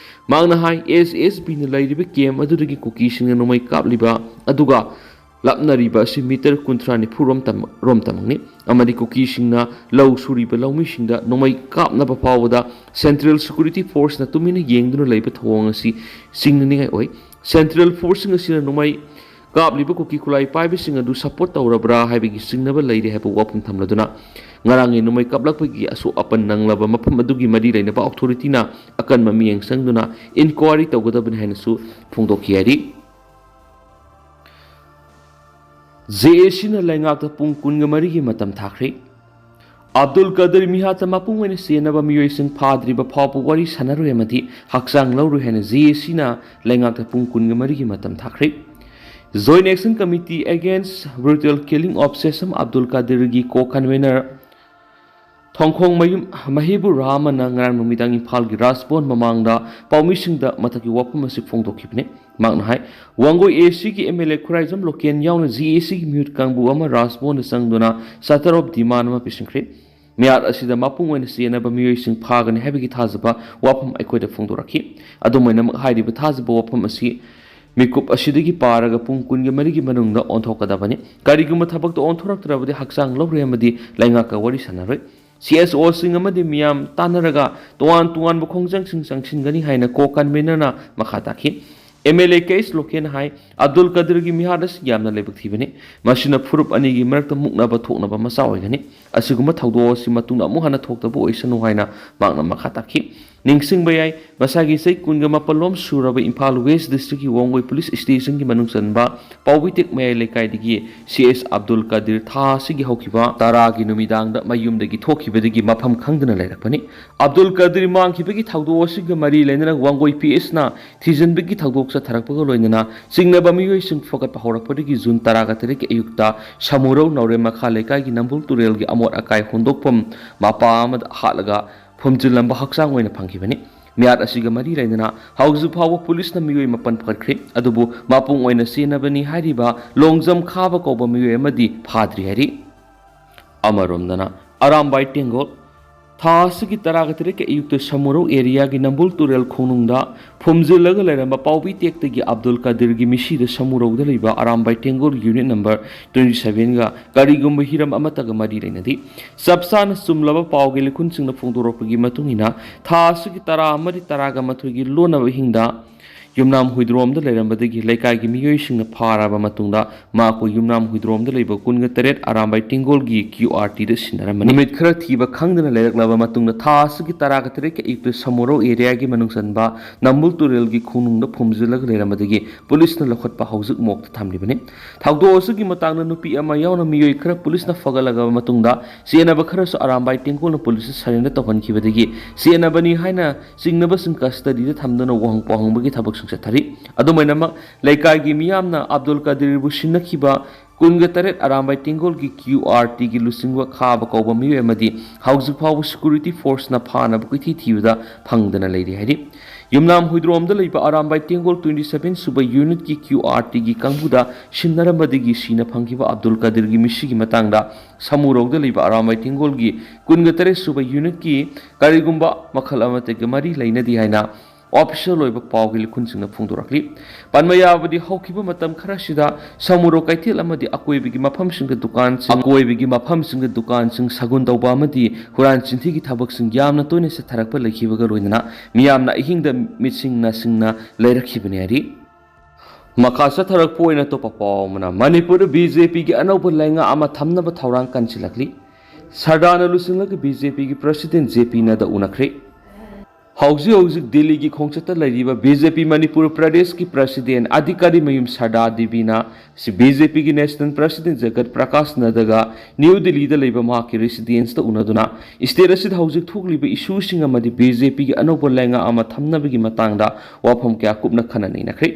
ꯃꯍꯥꯛꯅ ꯍꯥꯏ, SSBꯅ ꯂꯩꯔꯤꯕ camp ꯑꯗꯨꯗꯒꯤ ꯀꯨꯀꯤꯁꯤꯡꯅ ꯅꯣꯡꯃꯩ ꯀꯥꯞꯂꯤꯕ ꯑꯗꯨꯒ ꯂꯥꯞꯅꯔꯤꯕ ꯑꯁꯤ meter ꯀꯨꯟꯊ꯭ꯔꯥ ꯅꯤꯐꯨ ꯔꯣꯝ ꯇꯝ-, ꯔꯣꯝ ꯇꯝꯃꯛꯅꯤ ꯑꯃꯗꯤ ꯀꯨꯀꯤꯁꯤꯡꯅ ꯂꯧ ꯁꯨꯔꯤꯕ ꯂꯧꯃꯤꯁꯤꯡꯗ ꯅꯣꯡꯃꯩ ꯀꯥꯞꯅꯕ ꯐꯥꯎꯕꯗ Central Security Forceꯅ ꯇꯨꯃꯤꯟꯅ ꯌꯦꯡꯗꯨꯅ ꯂꯩꯕ ꯊꯧꯑꯣꯡ ꯑꯁꯤ ꯆꯤꯡꯅꯅꯤꯡꯉꯥꯏ ꯑꯣꯏ꯫ Central Forceꯁꯤꯡ ꯑꯁꯤꯅ ꯅꯣꯡꯃꯩ ꯀꯥꯞꯂꯤꯕ ꯀꯨꯀꯤ ꯈꯨꯠꯂꯥꯏ ꯄꯥꯏꯕꯁꯤꯡ ꯑꯗꯨ support ꯇꯧꯔꯕ꯭ꯔꯥ ꯍꯥꯏꯕꯒꯤ ꯆꯤꯡꯅꯕ ꯂꯩꯔꯤ ꯍꯥꯏꯕ ꯋꯥꯐꯝ ꯊꯝꯂꯗꯨꯅ, ꯉꯔꯥꯡꯒꯤ ꯅꯣꯡꯃꯩ ꯀꯥꯞꯂꯛꯄꯒꯤ ꯑꯁꯣꯛ ꯑꯄꯟ ꯅꯪꯂꯕ ꯃꯐꯝ ꯑꯗꯨꯒꯤ ꯃꯔꯤ ꯂꯩꯅꯕ ꯑꯣꯊꯣꯔꯤꯇꯤꯅ ꯑꯀꯟꯕ ꯃꯤꯠꯌꯦꯡ ꯆꯪꯗꯨꯅ inquiry ꯇꯧꯒꯗꯕꯅꯤ ꯍꯥꯏꯅꯁꯨ ꯐꯣꯡꯗꯣꯛꯈꯤ ꯍꯥꯏꯔꯤ꯫ JACꯅ ꯂꯩꯉꯥꯛꯇ ꯄꯨꯡ ꯀꯨꯟꯒ ꯃꯔꯤꯒꯤ ꯃꯇꯝ ꯊꯥꯈ꯭ꯔꯦ꯫ ꯑꯕꯗꯨꯜ ꯀꯗꯤꯔ ꯃꯤꯍꯥꯠꯇ ꯃꯄꯨꯡ ꯑꯣꯏꯅ ꯆꯦꯟꯅꯕ ꯃꯤꯑꯣꯏꯁꯤꯡ ꯐꯥꯗ꯭ꯔꯤꯕ ꯐꯥꯎꯕ ꯋꯥꯔꯤ ꯁꯥꯟꯅꯔꯣꯏ ꯑꯃꯗꯤ ꯍꯛꯆꯥꯡ ꯂꯧꯔꯣꯏ ꯍꯥꯏꯅ JACꯅ ꯂꯩꯉꯥꯛꯇ ꯄꯨꯡ ꯀꯨꯟꯒ ꯃꯔꯤꯒꯤ ꯃꯇꯝ ꯊꯥꯈ꯭ꯔꯦ꯫ Joint Action Committee Against Brutal Killing of Sesam Abdul Kadirꯒꯤ co-convener ꯊꯣꯡꯈꯣꯡ ꯃꯌꯨꯝ ꯃꯍꯤꯕꯨ ꯔꯥꯃꯟꯅ ꯉꯔꯥꯡ ꯅꯨꯃꯤꯗꯥꯡ ꯏꯝꯐꯥꯜꯒꯤ ꯔꯥꯖ ꯚꯋꯟ ꯃꯃꯥꯡꯗ ꯄꯥꯎꯃꯤꯁꯤꯡꯗ ꯃꯊꯛꯀꯤ ꯋꯥꯐꯝ ꯑꯁꯤ ꯐꯣꯡꯗꯣꯛꯈꯤꯕꯅꯤ꯫ ꯃꯍꯥꯛꯅ ꯍꯥꯏ, ꯋꯥꯡꯒꯣꯏ ꯑꯦ ꯁꯤꯒꯤ ꯑꯦꯝ ꯑꯦꯜ ꯑꯦ ꯈꯨꯔꯥꯏꯖꯝ ꯂꯣꯀꯦꯟ ꯌꯥꯎꯅ ꯖꯤ ꯑꯦ ꯁꯤꯒꯤ ꯃꯤꯍꯨꯠ ꯀꯥꯡꯕꯨ ꯑꯃ ꯔꯥꯖ ꯚꯋꯟꯗ ꯆꯪꯗꯨꯅ ꯁꯇꯔ ꯑꯣꯐ ꯗꯤꯃꯥꯟ ꯑꯃ ꯄꯤꯁꯤꯟꯈ꯭ꯔꯦ꯫ ꯃꯤꯍꯥꯠ ꯑꯁꯤꯗ ꯃꯄꯨꯡ ꯑꯣꯏꯅ ꯆꯦꯟꯅꯕ ꯃꯤꯑꯣꯏꯁꯤꯡ ꯐꯥꯒꯅꯤ ꯍꯥꯏꯕꯒꯤ ꯊꯥꯖꯕ ꯋꯥꯐꯝ ꯑꯩꯈꯣꯏꯗ ꯐꯣꯡꯗꯣꯔꯛꯈꯤ꯫ ꯑꯗꯨꯝ ꯑꯣꯏꯅꯃꯛ, ꯍꯥꯏꯔꯤꯕ ꯊꯥꯖꯕ ꯋꯥꯐꯝ ꯑꯁꯤ ꯃꯤꯀꯨꯞ ꯑꯁꯤꯗꯒꯤ ꯄꯥꯔꯒ ꯄꯨꯡ ꯀꯨꯟꯒ ꯃꯔꯤꯒꯤ ꯃꯅꯨꯡꯗ ꯑꯣꯟꯊꯣꯛꯀꯗꯕꯅꯤ꯫ ꯀꯔꯤꯒꯨꯝꯕ ꯊꯕꯛꯇ ꯑꯣꯟꯊꯣꯔꯛꯇ꯭ꯔꯕꯗꯤ ꯍꯛꯆꯥꯡ ꯂꯧꯔꯣꯏ ꯑꯃꯗꯤ ꯂꯩꯉꯥꯛꯀ ꯋꯥꯔꯤ ꯁꯥꯟꯅꯔꯣꯏ꯫ ꯁꯤ ꯑꯦꯁ ꯑꯣꯁꯤꯡ ꯑꯃꯗꯤ ꯃꯤꯌꯥꯝ ꯇꯥꯟꯅꯔꯒ ꯇꯣꯉꯥꯟ ꯇꯣꯉꯥꯟꯕ ꯈꯣꯡꯖꯪꯁꯤꯡ ꯆꯪꯁꯤꯟꯒꯅꯤ ꯍꯥꯏꯅ ꯀꯣ ꯀꯟꯚꯦꯅꯔꯅ ꯃꯈꯥ ꯇꯥꯈꯤ꯫ ꯑꯦꯝ ꯑꯦꯜ ꯑꯦ ꯀꯦ ꯑꯦꯁ ꯂꯣꯀꯦꯟꯅ ꯍꯥꯏ, ꯑꯕꯗꯨꯜ ꯀꯗꯤꯔꯒꯤ ꯃꯤꯍꯥꯠ ꯑꯁꯤ ꯌꯥꯝꯅ ꯂꯥꯏꯕꯛ ꯊꯤꯕꯅꯤ꯫ ꯃꯁꯤꯅ ꯐꯨꯔꯨꯞ ꯑꯅꯤꯒꯤ ꯃꯔꯛꯇ ꯃꯨꯛꯅꯕ ꯊꯣꯛꯅꯕ ꯃꯆꯥꯛ ꯑꯣꯏꯒꯅꯤ꯫ ꯑꯁꯤꯒꯨꯝꯕ ꯊꯧꯗꯣꯛ ꯑꯁꯤ ꯃꯇꯨꯡꯗ ꯑꯃꯨꯛ ꯍꯟꯅ ꯊꯣꯛꯇꯕ ꯑꯣꯏꯁꯅꯨ ꯍꯥꯏꯅ ꯃꯍꯥꯛꯅ ꯃꯈꯥ ꯇꯥꯈꯤ꯫ ꯅꯤꯡꯁꯤꯡꯕ ꯌꯥꯏ, ꯃꯁꯥꯒꯤ ꯆꯍꯤ ꯀꯨꯟꯒ ꯃꯥꯄꯜ ꯂꯣꯝ ꯁꯨꯔꯕ ꯏꯝꯐꯥꯜ ꯋꯦꯁ ꯗꯤꯁꯇ꯭ꯔꯤꯛꯀꯤ ꯋꯥꯡꯒꯣꯏ ꯄꯨꯂꯤꯁ ꯁ꯭ꯇꯦꯁꯟꯒꯤ ꯃꯅꯨꯡ ꯆꯟꯕ ꯄꯥꯎꯕꯤꯇꯦꯛ ꯃꯌꯥꯏ ꯂꯩꯀꯥꯏꯗꯒꯤ ꯁꯤ ꯑꯦꯁ ꯑꯕꯗꯨꯜ ꯀꯗꯤꯔ ꯊꯥ ꯑꯁꯤꯒꯤ ꯍꯧꯈꯤꯕ ꯇꯔꯥꯒꯤ ꯅꯨꯃꯤꯗꯥꯡꯗ ꯃꯌꯨꯝꯗꯒꯤ ꯊꯣꯛꯈꯤꯕꯗꯒꯤ ꯃꯐꯝ ꯈꯪꯗꯅ ꯂꯩꯔꯛꯄꯅꯤ꯫ ꯑꯕꯗꯨꯜ ꯀꯗꯤꯔ ꯃꯥꯡꯈꯤꯕꯒꯤ ꯊꯧꯗꯣꯛ ꯑꯁꯤꯒ ꯃꯔꯤ ꯂꯩꯅꯅ ꯋꯥꯡꯒꯣꯏ ꯄꯤ ꯑꯦꯁꯅ ꯊꯤꯖꯤꯟꯕꯒꯤ ꯊꯧꯗꯣꯛ ꯆꯠꯊꯔꯛꯄꯒ ꯂꯣꯏꯅꯅ ꯆꯤꯡꯅꯕ ꯃꯤꯑꯣꯏꯁꯤꯡ ꯐꯒꯠꯄ ꯍꯧꯔꯛꯄꯗꯒꯤ ꯖꯨꯟ ꯇꯔꯥꯒ ꯇꯔꯦꯠꯀꯤ ꯑꯌꯨꯛꯇ ꯁꯃꯨꯔꯧ ꯅꯥꯎꯔꯦꯝ ꯃꯈꯥ ꯂꯩꯀꯥꯏꯒꯤ ꯅꯝꯕꯨꯜ ꯇꯨꯔꯦꯜꯒꯤ ꯑꯃꯣꯠ ꯑꯀꯥꯏ ꯍꯨꯟꯗꯣꯛꯐꯝ ꯃꯄꯥ ꯑꯃꯗ ꯍꯥꯠꯂꯒ ꯐꯨꯝꯖꯤꯜꯂꯝꯕ ꯍꯛꯆꯥꯡ ꯑꯣꯏꯅ ꯐꯪꯈꯤꯕꯅꯤ꯫ ꯃꯤꯍꯥꯠ ꯑꯁꯤꯒ ꯃꯔꯤ ꯂꯩꯅꯅ ꯍꯧꯖꯤꯛ ꯐꯥꯎꯕ ꯄꯨꯂꯤꯁꯅ ꯃꯤꯑꯣꯏ ꯃꯥꯄꯟ ꯐꯒꯠꯈ꯭ꯔꯦ, ꯑꯗꯨꯕꯨ ꯃꯄꯨꯡ ꯑꯣꯏꯅ ꯆꯦꯟꯅꯕꯅꯤ ꯍꯥꯏꯔꯤꯕ ꯂꯣꯡꯖꯝ ꯈꯥꯕ ꯀꯧꯕ ꯃꯤꯑꯣꯏ ꯑꯃꯗꯤ ꯐꯥꯗ꯭ꯔꯤ ꯍꯥꯏꯔꯤ꯫ ꯑꯃꯔꯣꯝꯗꯅ, ꯑꯔꯥꯝꯕꯥꯏ ꯇꯦꯡꯒꯣꯜ ꯊꯥ ꯑꯁꯤꯒꯤ ꯇꯔꯥꯒ ꯇꯔꯦꯠꯀꯤ ꯑꯌꯨꯛꯇ ꯁꯃꯨꯔꯧ ꯑꯦꯔꯤꯌꯥꯒꯤ ꯅꯝꯕꯨꯜ ꯇꯨꯔꯦꯜ ꯈꯣꯡꯅꯨꯡꯗ ꯐꯨꯝꯖꯤꯜꯂꯒ ꯂꯩꯔꯝꯕ ꯄꯥꯎꯕꯤ ꯇꯦꯛꯇꯒꯤ ꯑꯕꯗꯨꯜ ꯀꯗꯤꯔꯒꯤ ꯃꯤꯁꯤꯗ ꯁꯃꯨꯔꯧꯗ ꯂꯩꯕ ꯑꯔꯥꯝꯕꯥꯏ ꯇꯦꯡꯒꯣꯜ ꯌꯨꯅꯤꯠ ꯅꯝꯕꯔ ꯇ꯭ꯋꯦꯟꯇꯤ ꯁꯚꯦꯟꯒ ꯀꯔꯤꯒꯨꯝꯕ ꯍꯤꯔꯝ ꯑꯃꯠꯇꯒ ꯃꯔꯤ ꯂꯩꯅꯗꯦ꯫ ꯆꯞ ꯆꯥꯅ ꯆꯨꯝꯂꯕ ꯄꯥꯎꯒꯤ ꯂꯤꯈꯨꯟꯁꯤꯡꯅ ꯐꯣꯡꯗꯣꯔꯛꯄꯒꯤ ꯃꯇꯨꯡ ꯏꯟꯅ, ꯊꯥ ꯑꯁꯤꯒꯤ ꯇꯔꯥ ꯑꯃꯗꯤ ꯇꯔꯥꯒ ꯃꯥꯊꯣꯏꯒꯤ ꯂꯣꯟꯅꯕ ꯍꯤꯡꯗ ꯌꯨꯝꯅꯥꯝ ꯍꯨꯏꯗ꯭ꯔꯣꯝꯗ ꯂꯩꯔꯝꯕꯗꯒꯤ ꯂꯩꯀꯥꯏꯒꯤ ꯃꯤꯑꯣꯏꯁꯤꯡꯅ ꯐꯥꯔꯕ ꯃꯇꯨꯡꯗ, ꯃꯍꯥꯛꯄꯨ ꯌꯨꯝꯅꯥꯝ ꯍꯨꯏꯗ꯭ꯔꯣꯝꯗ ꯂꯩꯕ ꯀꯨꯟꯒ ꯇꯔꯦꯠ ꯑꯔꯥꯝꯕꯥꯏ ꯇꯦꯡꯒꯣꯜꯒꯤ ꯀ꯭ꯌꯨ ꯑꯥꯔ ꯇꯤꯗ ꯁꯤꯟꯅꯔꯝꯕꯅꯤ꯫ ꯅꯨꯃꯤꯠ ꯈꯔ ꯊꯤꯕ ꯈꯪꯗꯅ ꯂꯩꯔꯛꯂꯕ ꯃꯇꯨꯡꯗ, ꯊꯥ ꯑꯁꯤꯒꯤ ꯇꯔꯥꯒ ꯇꯔꯦꯠꯀꯤ ꯑꯌꯨꯛꯇ ꯁꯃꯨꯔꯧ ꯑꯦꯔꯤꯌꯥꯒꯤ ꯃꯅꯨꯡ ꯆꯟꯕ ꯅꯝꯕꯨꯜ ꯇꯨꯔꯦꯜꯒꯤ ꯈꯣꯡꯅꯨꯡꯗ ꯐꯨꯝꯖꯤꯜꯂꯒ ꯂꯩꯔꯝꯕꯗꯒꯤ ꯄꯨꯂꯤꯁꯅ ꯂꯧꯈꯠꯄ ꯍꯧꯖꯤꯛ ꯃꯣꯛꯇ ꯊꯝꯂꯤꯕꯅꯤ꯫ ꯊꯧꯗꯣꯛ ꯑꯁꯤꯒꯤ ꯃꯇꯥꯡꯗ ꯅꯨꯄꯤ ꯑꯃ ꯌꯥꯎꯅ ꯃꯤꯑꯣꯏ ꯈꯔ ꯄꯨꯂꯤꯁꯅ ꯐꯒꯠꯂꯕ ꯃꯇꯨꯡꯗ, ꯆꯦꯟꯅꯕ ꯈꯔꯁꯨ ꯑꯔꯥꯝꯕꯥꯏ ꯇꯦꯡꯒꯣꯜꯅ ꯄꯨꯂꯤꯁꯇ ꯁꯔꯦꯟꯗꯔ ꯇꯧꯍꯟꯈꯤꯕꯗꯒꯤ ꯆꯦꯟꯅꯕꯅꯤ ꯍꯥꯏꯅ ꯆꯤꯡꯅꯕꯁꯤꯡ ꯀꯁꯇꯗꯤꯗ ꯊꯝꯗꯨꯅ ꯋꯥꯍꯪ ꯄꯥꯎꯍꯪꯕꯒꯤ ꯊꯕꯛꯁꯤꯡ ꯆꯠꯊꯔꯤ꯫ ꯑꯗꯨꯝ ꯑꯣꯏꯅꯃꯛ, ꯂꯩꯀꯥꯏꯒꯤ ꯃꯤꯌꯥꯝꯅ ꯑꯕꯗꯨꯜ ꯀꯗꯤꯔꯕꯨ ꯁꯤꯟꯅꯈꯤꯕ ꯀꯨꯟꯒ ꯇꯔꯦꯠ ꯑꯔꯥꯝꯕꯥꯏ ꯇꯦꯡꯒꯣꯜꯒꯤ ꯀ꯭ꯌꯨ ꯑꯥꯔ ꯇꯤꯒꯤ ꯂꯨꯆꯤꯡꯕ ꯈꯥꯕ ꯀꯧꯕ ꯃꯤꯑꯣꯏ ꯑꯃꯗꯤ ꯍꯧꯖꯤꯛ ꯐꯥꯎꯕ ꯁꯦꯀ꯭ꯌꯨꯔꯤꯇꯤ ꯐꯣꯔꯁꯅ ꯐꯥꯅꯕ ꯀꯣꯏꯊꯤ ꯊꯤꯕꯗ ꯐꯪꯗꯅ ꯂꯩꯔꯤ ꯍꯥꯏꯔꯤ꯫ ꯌꯨꯝꯅꯥꯝ ꯍꯨꯏꯗ꯭ꯔꯣꯝꯗ ꯂꯩꯕ ꯑꯔꯥꯝꯕꯥꯏ ꯇꯦꯡꯒꯣꯜ ꯇ꯭ꯋꯦꯟꯇꯤ ꯁꯚꯦꯟ ꯁꯨꯕ ꯌꯨꯅꯤꯠꯀꯤ ꯀ꯭ꯌꯨ ꯑꯥꯔ ꯇꯤꯒꯤ ꯀꯥꯡꯕꯨꯗ ꯁꯤꯟꯅꯔꯝꯕꯗꯒꯤ ꯁꯤꯅ ꯐꯪꯈꯤꯕ ꯑꯕꯗꯨꯜ ꯀꯥꯗꯤꯔꯒꯤ ꯃꯤꯁꯤꯒꯤ ꯃꯇꯥꯡꯗ ꯁꯃꯨꯔꯧꯗ ꯂꯩꯕ ꯑꯔꯥꯝꯕꯥꯏ ꯇꯦꯡꯒꯣꯜꯒꯤ ꯀꯨꯟꯒ ꯇꯔꯦꯠ ꯁꯨꯕ ꯌꯨꯅꯤꯠꯀꯤ ꯀꯔꯤꯒꯨꯝꯕ ꯃꯈꯜ ꯑꯃꯠꯇꯒ ꯃꯔꯤ ꯂꯩꯅꯗꯦ ꯍꯥꯏꯅ ꯑꯣꯐꯤꯁꯤꯌꯦꯜ ꯑꯣꯏꯕ ꯄꯥꯎꯒꯤ ꯂꯤꯈꯨꯟꯁꯤꯡꯅ ꯐꯣꯡꯗꯣꯔꯛꯂꯤ꯫ ꯄꯟꯕ ꯌꯥꯕꯗꯤ, ꯍꯧꯈꯤꯕ ꯃꯇꯝ ꯈꯔꯁꯤꯗ ꯁꯃꯨꯔꯧ ꯀꯩꯊꯦꯜ ꯑꯃꯗꯤ ꯑꯀꯣꯏꯕꯒꯤ ꯃꯐꯝꯁꯤꯡꯗ ꯗꯨꯀꯥꯟꯁꯤꯡ, ꯑꯀꯣꯏꯕꯒꯤ ꯃꯐꯝꯁꯤꯡꯗ ꯗꯨꯀꯥꯟꯁꯤꯡ ꯁꯥꯒꯨꯟ ꯇꯧꯕ ꯑꯃꯗꯤ ꯍꯨꯔꯥꯟ ꯆꯤꯟꯊꯤꯒꯤ ꯊꯕꯛꯁꯤꯡ ꯌꯥꯝꯅ ꯇꯣꯏꯅ ꯆꯠꯊꯔꯛꯄ ꯂꯩꯈꯤꯕꯒ ꯂꯣꯏꯅꯅ ꯃꯤꯌꯥꯝꯅ ꯑꯍꯤꯡꯗ ꯃꯤꯠꯁꯤꯡ ꯅꯥꯁꯤꯡꯅ ꯂꯩꯔꯛꯈꯤꯕꯅꯤ ꯍꯥꯏꯔꯤ꯫ ꯃꯈꯥ ꯆꯠꯊꯔꯛꯄ ꯑꯣꯏꯅ ꯑꯇꯣꯞꯄ ꯄꯥꯎ ꯑꯃꯅ, ꯃꯅꯤꯄꯨꯔꯗ ꯕꯤ ꯖꯦ ꯄꯤꯒꯤ ꯑꯅꯧꯕ ꯂꯩꯉꯥꯛ ꯑꯃ ꯊꯝꯅꯕ ꯊꯧꯔꯥꯡ ꯀꯟꯁꯤꯜꯂꯛꯂꯤ꯫ ꯁꯔꯗꯥꯔꯅ ꯂꯨꯆꯤꯡꯂꯒ ꯕꯤ ꯖꯦ ꯄꯤꯒꯤ ꯄ꯭ꯔꯁꯤꯗꯦꯟ ꯖꯦ ꯄꯤ ꯅꯗ꯭ꯗꯥ ꯎꯅꯈ꯭ꯔꯦ꯫ ꯍꯧꯖꯤꯛ ꯍꯧꯖꯤꯛ ꯗꯤꯜꯂꯤꯒꯤ ꯈꯣꯡꯆꯠꯇ ꯂꯩꯔꯤꯕ ꯕꯤ ꯖꯦ ꯄꯤ ꯃꯅꯤꯄꯨꯔ ꯄ꯭ꯔꯗꯦꯁꯀꯤ ꯄ꯭ꯔꯁꯤꯗꯦꯟ ꯑꯙꯤꯀꯥꯔꯤ ꯃꯌꯨꯝ ꯁꯔꯗꯥꯔ ꯗꯦꯕꯤꯅ ꯁꯤ ꯕꯤ ꯖꯦ ꯄꯤꯒꯤ ꯅꯦꯁꯅꯦꯜ ꯄ꯭ꯔꯁꯤꯗꯦꯟ ꯖꯒꯠ ꯄ꯭ꯔꯀꯥꯁ ꯅꯗ꯭ꯗꯥꯒ ꯅ꯭ꯌꯨ ꯗꯤꯜꯂꯤꯗ ꯂꯩꯕ ꯃꯍꯥꯛꯀꯤ ꯔꯦꯁꯤꯗꯦꯟꯁꯇ ꯎꯅꯗꯨꯅ ꯁ꯭ꯇꯦꯠ ꯑꯁꯤꯗ ꯍꯧꯖꯤꯛ ꯊꯣꯛꯂꯤꯕ ꯏꯁꯨꯁꯤꯡ ꯑꯃꯗꯤ ꯕꯤ ꯖꯦ ꯄꯤꯒꯤ ꯑꯅꯧꯕ ꯂꯩꯉꯥꯛ ꯑꯃ ꯊꯝꯅꯕꯒꯤ ꯃꯇꯥꯡꯗ ꯋꯥꯐꯝ ꯀꯌꯥ ꯀꯨꯞꯅ ꯈꯟꯅ ꯅꯩꯅꯈ꯭ꯔꯦ꯫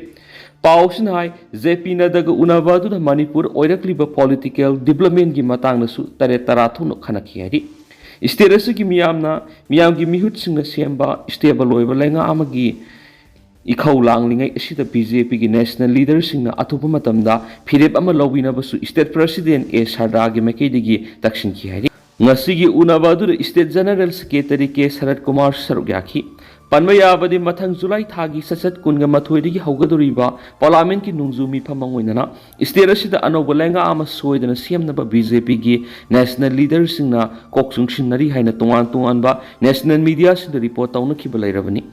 ꯄꯥꯎꯁꯤꯅ ꯍꯥꯏ, ꯖꯦ ꯄꯤ ꯅꯗ꯭ꯗꯥꯒ ꯎꯅꯕ ꯑꯗꯨꯗ ꯃꯅꯤꯄꯨꯔ ꯑꯣꯏꯔꯛꯂꯤꯕ ꯄꯣꯂꯤꯇꯤꯀꯦꯜ ꯗꯤꯕ꯭ꯂꯞꯃꯦꯟꯒꯤ ꯃꯇꯥꯡꯗꯁꯨ ꯇꯔꯦꯠ ꯇꯔꯥ ꯊꯣꯛꯅ ꯈꯟꯅꯈꯤ ꯍꯥꯏꯔꯤ꯫ ꯁ꯭ꯇꯦꯠ ꯑꯁꯤꯒꯤ ꯃꯤꯌꯥꯝꯅ, ꯃꯤꯌꯥꯝꯒꯤ ꯃꯤꯍꯨꯠꯁꯤꯡꯅ ꯁꯦꯝꯕ ꯁ꯭ꯇꯦꯕꯜ ꯑꯣꯏꯕ ꯂꯩꯉꯥꯛ ꯑꯃꯒꯤ ꯏꯈꯧ ꯂꯥꯡꯂꯤꯉꯩ ꯑꯁꯤꯗ ꯕꯤ ꯖꯦ ꯄꯤꯒꯤ ꯅꯦꯁꯅꯦꯜ ꯂꯤꯗꯔꯁꯤꯡꯅ ꯑꯊꯨꯕ ꯃꯇꯝꯗ ꯐꯤꯔꯦꯞ ꯑꯃ ꯂꯧꯕꯤꯅꯕꯁꯨ ꯁ꯭ꯇꯦꯠ ꯄ꯭ꯔꯁꯤꯗꯦꯟ ꯑꯦ ꯁꯔꯗꯥꯔꯒꯤ ꯃꯥꯏꯀꯩꯗꯒꯤ ꯇꯛꯁꯤꯟꯈꯤ ꯍꯥꯏꯔꯤ꯫ ꯉꯁꯤꯒꯤ ꯎꯅꯕ ꯑꯗꯨꯗ ꯁ꯭ꯇꯦꯠ ꯖꯦꯅꯔꯦꯜ ꯁꯦꯀ꯭ꯔꯦꯇꯔꯤ ꯀꯦ ꯁꯔꯠ ꯀꯨꯃꯥꯔ ꯁꯔꯨꯛ ꯌꯥꯈꯤ꯫ ꯄꯟꯕ ꯌꯥꯕꯗꯤ, ꯃꯊꯪ ꯖꯨꯂꯥꯏ ꯊꯥꯒꯤ ꯆꯠꯆꯠ ꯀꯨꯟꯒ ꯃꯥꯊꯣꯏꯗꯒꯤ ꯍꯧꯒꯗꯧꯔꯤꯕ ꯄꯥꯔꯂꯥꯃꯦꯟꯠꯀꯤ ꯅꯣꯡꯖꯨ ꯃꯤꯐꯝ ꯃꯥꯡꯑꯣꯏꯅꯅ ꯁ꯭ꯇꯦꯠ ꯑꯁꯤꯗ ꯑꯅꯧꯕ ꯂꯩꯉꯥꯛ ꯑꯃ ꯁꯣꯏꯗꯅ ꯁꯦꯝꯅꯕ ꯕꯤ ꯖꯦ ꯄꯤꯒꯤ ꯅꯦꯁꯅꯦꯜ ꯂꯤꯗꯔꯁꯤꯡꯅ ꯀꯣꯛ ꯆꯨꯡꯁꯤꯟꯅꯔꯤ ꯍꯥꯏꯅ ꯇꯣꯉꯥꯟ ꯇꯣꯉꯥꯟꯕ ꯅꯦꯁꯅꯦꯜ ꯃꯤꯗꯤꯌꯥꯁꯤꯡꯗ ꯔꯤꯄꯣꯔꯠ ꯇꯧꯅꯈꯤꯕ ꯂꯩꯔꯕꯅꯤ꯫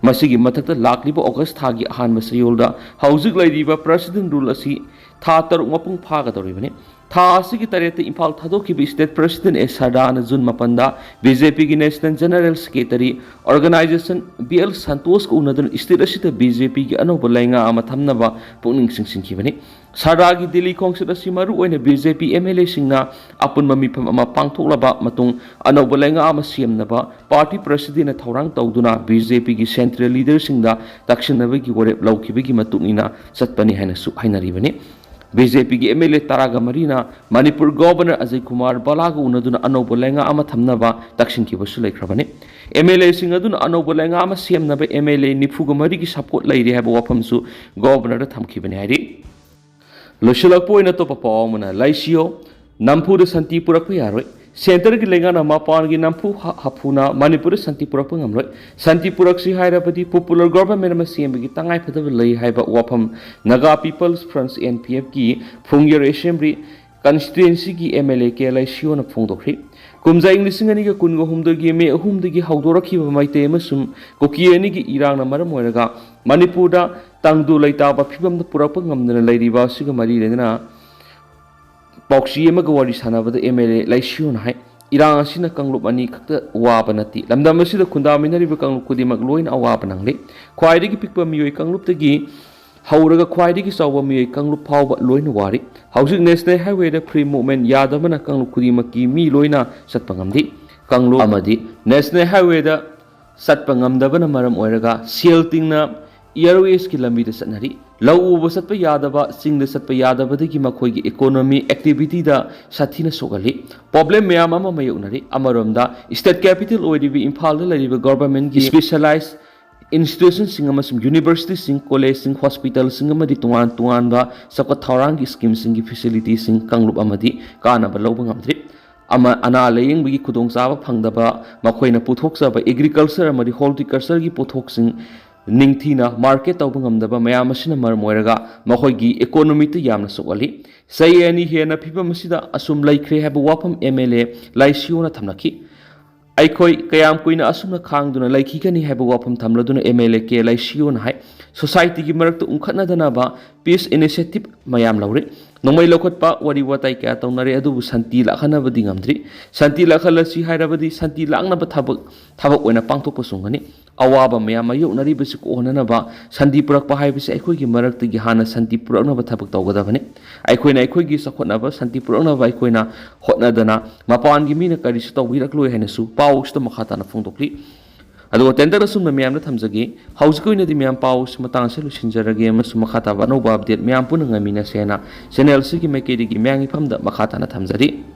ꯃꯁꯤꯒꯤ ꯃꯊꯛꯇ, ꯂꯥꯛꯂꯤꯕ ꯑꯣꯒꯁ ꯊꯥꯒꯤ ꯑꯍꯥꯟꯕ ꯆꯌꯣꯜꯗ ꯍꯧꯖꯤꯛ ꯂꯩꯔꯤꯕ ꯄ꯭ꯔꯁꯤꯗꯦꯟ ꯔꯨꯜ ꯑꯁꯤ ꯊꯥ ꯇꯔꯨꯛ ꯃꯄꯨꯡ ꯐꯥꯒꯗꯧꯔꯤꯕꯅꯤ꯫ ꯊꯥ ꯑꯁꯤꯒꯤ ꯇꯔꯦꯠꯇ ꯏꯝꯐꯥꯜ ꯊꯥꯗꯣꯛꯈꯤꯕ ꯁ꯭ꯇꯦꯠ ꯄ꯭ꯔꯁꯤꯗꯦꯟ ꯑꯦ ꯁꯔꯗꯥꯔꯅ ꯖꯨꯟ ꯃꯥꯄꯟꯗ ꯕꯤ ꯖꯦ ꯄꯤꯒꯤ national general secretary organisation B L ꯁꯟꯇꯣꯁꯀ ꯎꯅꯗꯨꯅ ꯁ꯭ꯇꯦꯠ ꯑꯁꯤꯗ ꯕꯤ ꯖꯦ ꯄꯤꯒꯤ ꯑꯅꯧꯕ ꯂꯩꯉꯥꯛ ꯑꯃ ꯊꯝꯅꯕ ꯄꯨꯛꯅꯤꯡ ꯆꯤꯡꯁꯤꯟꯈꯤꯕꯅꯤ꯫ ꯁꯔꯗꯥꯔꯒꯤ ꯗꯤꯜꯂꯤ ꯈꯣꯡꯆꯠ ꯑꯁꯤ ꯃꯔꯨꯑꯣꯏꯅ B J P M L ꯑꯦꯁꯤꯡꯅ ꯑꯄꯨꯟꯕ ꯃꯤꯐꯝ ꯑꯃ ꯄꯥꯡꯊꯣꯛꯂꯕ ꯃꯇꯨꯡ ꯑꯅꯧꯕ ꯂꯩꯉꯥꯛ ꯑꯃ ꯁꯦꯝꯅꯕ ꯄꯥꯔꯇꯤ ꯄ꯭ꯔꯁꯤꯗꯦꯟꯅ ꯊꯧꯔꯥꯡ ꯇꯧꯗꯨꯅ ꯕꯤ ꯖꯦ ꯄꯤꯒꯤ ꯁꯦꯟꯇ꯭ꯔꯦꯜ ꯂꯤꯗꯔꯁꯤꯡꯗ ꯇꯛꯁꯤꯟꯅꯕꯒꯤ ꯋꯥꯔꯦꯞ ꯂꯧꯈꯤꯕꯒꯤ ꯃꯇꯨꯡ ꯏꯟꯅ ꯆꯠꯄꯅꯤ ꯍꯥꯏꯅꯁꯨ ꯍꯥꯏꯅꯔꯤꯕꯅꯤ꯫ ꯕꯤ ꯖꯦ ꯄꯤꯒꯤ ꯑꯦꯝ ꯑꯦꯜ ꯑꯦ ꯇꯔꯥꯒ ꯃꯔꯤꯅ ꯃꯅꯤꯄꯨꯔ ꯒꯣꯚꯔꯅꯔ ꯑꯖꯌ ꯀꯨꯃꯥꯔ ꯚꯜꯂꯥꯒ ꯎꯅꯗꯨꯅ ꯑꯅꯧꯕ ꯂꯩꯉꯥꯛ ꯑꯃ ꯊꯝꯅꯕ ꯇꯛꯁꯤꯟꯈꯤꯕꯁꯨ ꯂꯩꯈ꯭ꯔꯕꯅꯤ꯫ ꯑꯦꯝ ꯑꯦꯜ ꯑꯦꯁꯤꯡ ꯑꯗꯨꯅ ꯑꯅꯧꯕ ꯂꯩꯉꯥꯛ ꯑꯃ ꯁꯦꯝꯅꯕ ꯑꯦꯝ ꯑꯦꯜ ꯑꯦ ꯅꯤꯐꯨꯒ ꯃꯔꯤꯒꯤ ꯁꯞꯄꯣꯔꯠ ꯂꯩꯔꯤ ꯍꯥꯏꯕ ꯋꯥꯐꯝꯁꯨ ꯒꯣꯚꯔꯅꯔꯗ ꯊꯝꯈꯤꯕꯅꯤ ꯍꯥꯏꯔꯤ꯫ ꯂꯣꯏꯁꯤꯜꯂꯛꯄ ꯑꯣꯏꯅ ꯑꯇꯣꯞꯄ ꯄꯥꯎ ꯑꯃꯅ, ꯂꯩꯁꯤꯌꯣ, ꯅꯝꯐꯨꯗ ꯁꯥꯟꯇꯤ ꯄꯨꯔꯛꯄ ꯌꯥꯔꯣꯏ꯫ ꯁꯦꯟꯇꯔꯒꯤ ꯂꯩꯉꯥꯛꯅ ꯃꯄꯥꯟꯒꯤ ꯅꯝꯐꯨ ꯍ-, ꯍꯥꯐꯨꯅ ꯃꯅꯤꯄꯨꯔꯗ ꯁꯥꯟꯇꯤ ꯄꯨꯔꯛꯄ ꯉꯝꯂꯣꯏ꯫ ꯁꯥꯟꯇꯤ ꯄꯨꯔꯛꯁꯤ ꯍꯥꯏꯔꯕꯗꯤ popular government ꯑꯃ ꯁꯦꯝꯕꯒꯤ ꯇꯉꯥꯏꯐꯗꯕ ꯂꯩ ꯍꯥꯏꯕ ꯋꯥꯐꯝ Naga People's Front, N P F ꯀꯤ ꯐꯨꯡꯌꯔ ꯑꯦꯁꯦꯝꯕ꯭ꯂꯤ ꯀꯟꯁꯇꯤꯇ꯭ꯋꯦꯟꯁꯤꯒꯤ ꯑꯦꯝ ꯑꯦꯜ ꯑꯦ ꯀꯦ ꯂꯩꯁꯤꯌꯣꯅ ꯐꯣꯡꯗꯣꯛꯈ꯭ꯔꯤ꯫ ꯀꯨꯝꯖꯥ ꯏꯪ ꯂꯤꯁꯤꯡ ꯑꯅꯤꯒ ꯀꯨꯟꯒ ꯍꯨꯝꯗꯣꯏꯒꯤ ꯃꯦ ꯑꯍꯨꯝꯗꯒꯤ ꯍꯧꯗꯣꯔꯛꯈꯤꯕ ꯃꯩꯇꯩ ꯑꯃꯁꯨꯡ ꯀꯨꯀꯤ ꯑꯅꯤꯒꯤ ꯏꯔꯥꯡꯅ ꯃꯔꯝ ꯑꯣꯏꯔꯒ ꯃꯅꯤꯄꯨꯔꯗ ꯇꯪꯗꯨ ꯂꯩꯇꯥꯕ ꯐꯤꯕꯝꯗ ꯄꯨꯔꯛꯄ ꯉꯝꯗꯅ ꯂꯩꯔꯤꯕ ꯑꯁꯤꯒ ꯃꯔꯤ ꯂꯩꯅꯅ ꯄꯥꯎꯆꯤ ꯑꯃꯒ ꯋꯥꯔꯤ ꯁꯥꯟꯅꯕꯗ ꯑꯦꯝ ꯑꯦꯜ ꯑꯦ ꯂꯩꯁꯤꯌꯣꯅ ꯍꯥꯏ, ꯏꯔꯥꯡ ꯑꯁꯤꯅ ꯀꯥꯡꯂꯨꯞ ꯑꯅꯤ ꯈꯛꯇ ꯋꯥꯕ ꯅꯠꯇꯦ꯫ ꯂꯝꯗꯝ ꯑꯁꯤꯗ ꯈꯨꯟꯗꯥꯃꯤꯟꯅꯔꯤꯕ ꯀꯥꯡꯂꯨꯞ ꯈꯨꯗꯤꯡꯃꯛ ꯂꯣꯏꯅ ꯑꯋꯥꯕ ꯅꯪꯂꯤ꯫ ꯈ꯭ꯋꯥꯏꯗꯒꯤ ꯄꯤꯛꯄ ꯃꯤꯑꯣꯏ ꯀꯥꯡꯂꯨꯞꯇꯒꯤ ꯍꯧꯔꯒ ꯈ꯭ꯋꯥꯏꯗꯒꯤ ꯆꯥꯎꯕ ꯃꯤꯑꯣꯏ ꯀꯥꯡꯂꯨꯞ ꯐꯥꯎꯕ ꯂꯣꯏꯅ ꯋꯥꯔꯤ꯫ ꯍꯧꯖꯤꯛ ꯅꯦꯁꯅꯦꯜ ꯍꯥꯏꯋꯦꯗ ꯐ꯭ꯔꯤ ꯃꯨꯚꯃꯦꯟ ꯌꯥꯗꯕꯅ ꯀꯥꯡꯂꯨꯞ ꯈꯨꯗꯤꯡꯃꯛꯀꯤ ꯃꯤ ꯂꯣꯏꯅ ꯆꯠꯄ ꯉꯝꯗꯦ꯫ ꯀꯥꯡꯂꯨꯞ ꯑꯃꯗꯤ ꯅꯦꯁꯅꯦꯜ ꯍꯥꯏꯋꯦꯗ ꯆꯠꯄ ꯉꯝꯗꯕꯅ ꯃꯔꯝ ꯑꯣꯏꯔꯒ ꯁꯦꯜ ꯇꯤꯡꯅ ꯏꯌꯔꯋꯦꯁꯀꯤ ꯂꯝꯕꯤꯗ ꯆꯠꯅꯔꯤ꯫ ꯂꯧ ꯎꯕ ꯆꯠꯄ ꯌꯥꯗꯕ, ꯆꯤꯡꯗ ꯆꯠꯄ ꯌꯥꯗꯕꯗꯒꯤ ꯃꯈꯣꯏꯒꯤ ꯏꯀꯣꯅꯣꯃꯤ ꯑꯦꯛꯇꯤꯚꯤꯇꯤꯗ ꯁꯥꯊꯤꯅ ꯁꯣꯛꯍꯜꯂꯤ꯫ ꯄ꯭ꯔꯣꯕ꯭ꯂꯦꯝ ꯃꯌꯥꯝ ꯑꯃ ꯃꯥꯌꯣꯛꯅꯔꯤ꯫ ꯑꯃꯔꯣꯝꯗ, ꯁ꯭ꯇꯦꯠ ꯀꯦꯄꯤꯇꯦꯜ ꯑꯣꯏꯔꯤꯕ ꯏꯝꯐꯥꯜꯗ ꯂꯩꯔꯤꯕ ꯒꯣꯚꯔꯟꯃꯦꯟꯠꯀꯤ ꯁ꯭ꯄꯦꯁꯤꯌꯦꯂꯥꯏꯖ ꯏꯟꯁꯇꯤꯇ꯭ꯌꯨꯁꯟꯁꯤꯡ ꯑꯃꯁꯨꯡ ꯌꯨꯅꯤꯚꯔꯁꯤꯇꯤꯁꯤꯡ, ꯀꯣꯂꯦꯖꯁꯤꯡ, ꯍꯣꯁꯄꯤꯇꯥꯜꯁꯤꯡ ꯑꯃꯗꯤ ꯇꯣꯉꯥꯟ ꯇꯣꯉꯥꯟꯕ ꯆꯥꯎꯈꯠ ꯊꯧꯔꯥꯡꯒꯤ ꯁ꯭ꯀꯤꯝꯁꯤꯡꯒꯤ ꯐꯦꯁꯤꯂꯤꯇꯤꯁꯤꯡ ꯀꯥꯡꯂꯨꯞ ꯑꯃꯗꯤ ꯀꯥꯟꯅꯕ ꯂꯧꯕ ꯉꯝꯗ꯭ꯔꯤ꯫ ꯑꯃ, ꯑꯅꯥ ꯂꯥꯌꯦꯡꯕꯒꯤ ꯈꯨꯗꯣꯡꯆꯥꯕ ꯐꯪꯗꯕ, ꯃꯈꯣꯏꯅ ꯄꯨꯊꯣꯛꯆꯕ ꯑꯦꯒ꯭ꯔꯤꯀꯜꯆꯔ ꯑꯃꯗꯤ ꯍꯣꯔꯇꯤꯀꯜꯆꯔꯒꯤ ꯄꯣꯠꯊꯣꯛꯁꯤꯡ ꯅꯤꯡꯊꯤꯅ ꯃꯥꯔꯀꯦꯠ ꯇꯧꯕ ꯉꯝꯗꯕ ꯃꯌꯥꯝ ꯑꯁꯤꯅ ꯃꯔꯝ ꯑꯣꯏꯔꯒ ꯃꯈꯣꯏꯒꯤ ꯏꯀꯣꯅꯣꯃꯤꯗ ꯌꯥꯝꯅ ꯁꯣꯛꯍꯜꯂꯤ꯫ ꯆꯍꯤ ꯑꯅꯤ ꯍꯦꯟꯅ ꯐꯤꯕꯝ ꯑꯁꯤꯗ ꯑꯁꯨꯝ ꯂꯩꯈ꯭ꯔꯦ ꯍꯥꯏꯕ ꯋꯥꯐꯝ ꯑꯦꯝ ꯑꯦꯜ ꯑꯦ ꯂꯥꯏꯁꯤꯌꯣꯅ ꯊꯝꯂꯛꯈꯤ꯫ ꯑꯩꯈꯣꯏ ꯀꯌꯥꯝ ꯀꯨꯏꯅ ꯑꯁꯨꯝꯅ ꯈꯥꯡꯗꯨꯅ ꯂꯩꯈꯤꯒꯅꯤ ꯍꯥꯏꯕ ꯋꯥꯐꯝ ꯊꯝꯂꯗꯨꯅ ꯑꯦꯝ ꯑꯦꯜ ꯑꯦ ꯀꯦ ꯂꯥꯏꯁꯤꯌꯣꯅ ꯍꯥꯏ, ꯁꯣꯁꯥꯏꯇꯤꯒꯤ ꯃꯔꯛꯇ ꯎꯪꯈꯠꯅꯗꯅꯕ ꯄꯤꯁ ꯏꯅꯤꯁꯤꯌꯦꯇꯤꯚ ꯃꯌꯥꯝ ꯂꯧꯔꯤ꯫ ꯅꯣꯡꯃꯩ ꯂꯧꯈꯠꯄ, ꯋꯥꯔꯤ ꯋꯥꯇꯥꯏ ꯀꯌꯥ ꯇꯧꯅꯔꯦ, ꯑꯗꯨꯕꯨ ꯁꯥꯟꯇꯤ ꯂꯥꯛꯍꯟꯅꯕꯗꯤ ꯉꯝꯗ꯭ꯔꯤ꯫ ꯁꯥꯟꯇꯤ ꯂꯥꯛꯍꯜꯂꯁꯤ ꯍꯥꯏꯔꯕꯗꯤ ꯁꯥꯟꯇꯤ ꯂꯥꯛꯅꯕ ꯊꯕꯛ, ꯊꯕꯛ ꯑꯣꯏꯅ ꯄꯥꯡꯊꯣꯛꯄꯁꯨ ꯉꯝꯒꯅꯤ꯫ ꯑꯋꯥꯕ ꯃꯌꯥꯝ ꯃꯥꯌꯣꯛꯅꯔꯤꯕꯁꯤ ꯀꯣꯛꯍꯟꯅꯅꯕ ꯁꯥꯟꯇꯤ ꯄꯨꯔꯛꯄ ꯍꯥꯏꯕꯁꯤ ꯑꯩꯈꯣꯏꯒꯤ ꯃꯔꯛꯇꯒꯤ ꯍꯥꯟꯅ ꯁꯥꯟꯇꯤ ꯄꯨꯔꯛꯅꯕ ꯊꯕꯛ ꯇꯧꯒꯗꯕꯅꯤ꯫ ꯑꯩꯈꯣꯏꯅ ꯑꯩꯈꯣꯏꯒꯤ ꯆꯥꯎꯈꯠꯅꯕ, ꯁꯥꯟꯇꯤ ꯄꯨꯔꯛꯅꯕ ꯑꯩꯈꯣꯏꯅ ꯍꯣꯠꯅꯗꯅ ꯃꯄꯥꯟꯒꯤ ꯃꯤꯅ ꯀꯔꯤꯁꯨ ꯇꯧꯕꯤꯔꯛꯂꯣꯏ ꯍꯥꯏꯅꯁꯨ ꯄꯥꯎ ꯑꯁꯤꯗ ꯃꯈꯥ ꯇꯥꯅ ꯐꯣꯡꯗꯣꯛꯂꯤ꯫ ꯑꯗꯨꯒ tender ꯑꯁꯨꯝꯅ ꯃꯌꯥꯝꯗ ꯊꯝꯖꯒꯦ꯫ ꯍꯧꯖꯤꯛꯀꯤ ꯑꯣꯏꯅꯗꯤ ꯃꯌꯥꯝ ꯄꯥꯎꯁꯤ ꯃꯇꯥꯡ ꯑꯁꯤꯗ ꯂꯣꯏꯁꯤꯟꯖꯔꯒꯦ ꯑꯃꯁꯨꯡ ꯃꯈꯥ ꯇꯥꯕ ꯑꯅꯧꯕ update ꯃꯌꯥꯝ ꯄꯨꯟꯅ ꯉꯥꯏꯃꯤꯟꯅꯁꯦꯅ channel ꯑꯁꯤꯒꯤ ꯃꯥꯏꯀꯩꯗꯒꯤ ꯃꯌꯥꯝꯒꯤ ꯃꯐꯝꯗ ꯃꯈꯥ ꯇꯥꯅ ꯊꯝꯖꯔꯤ꯫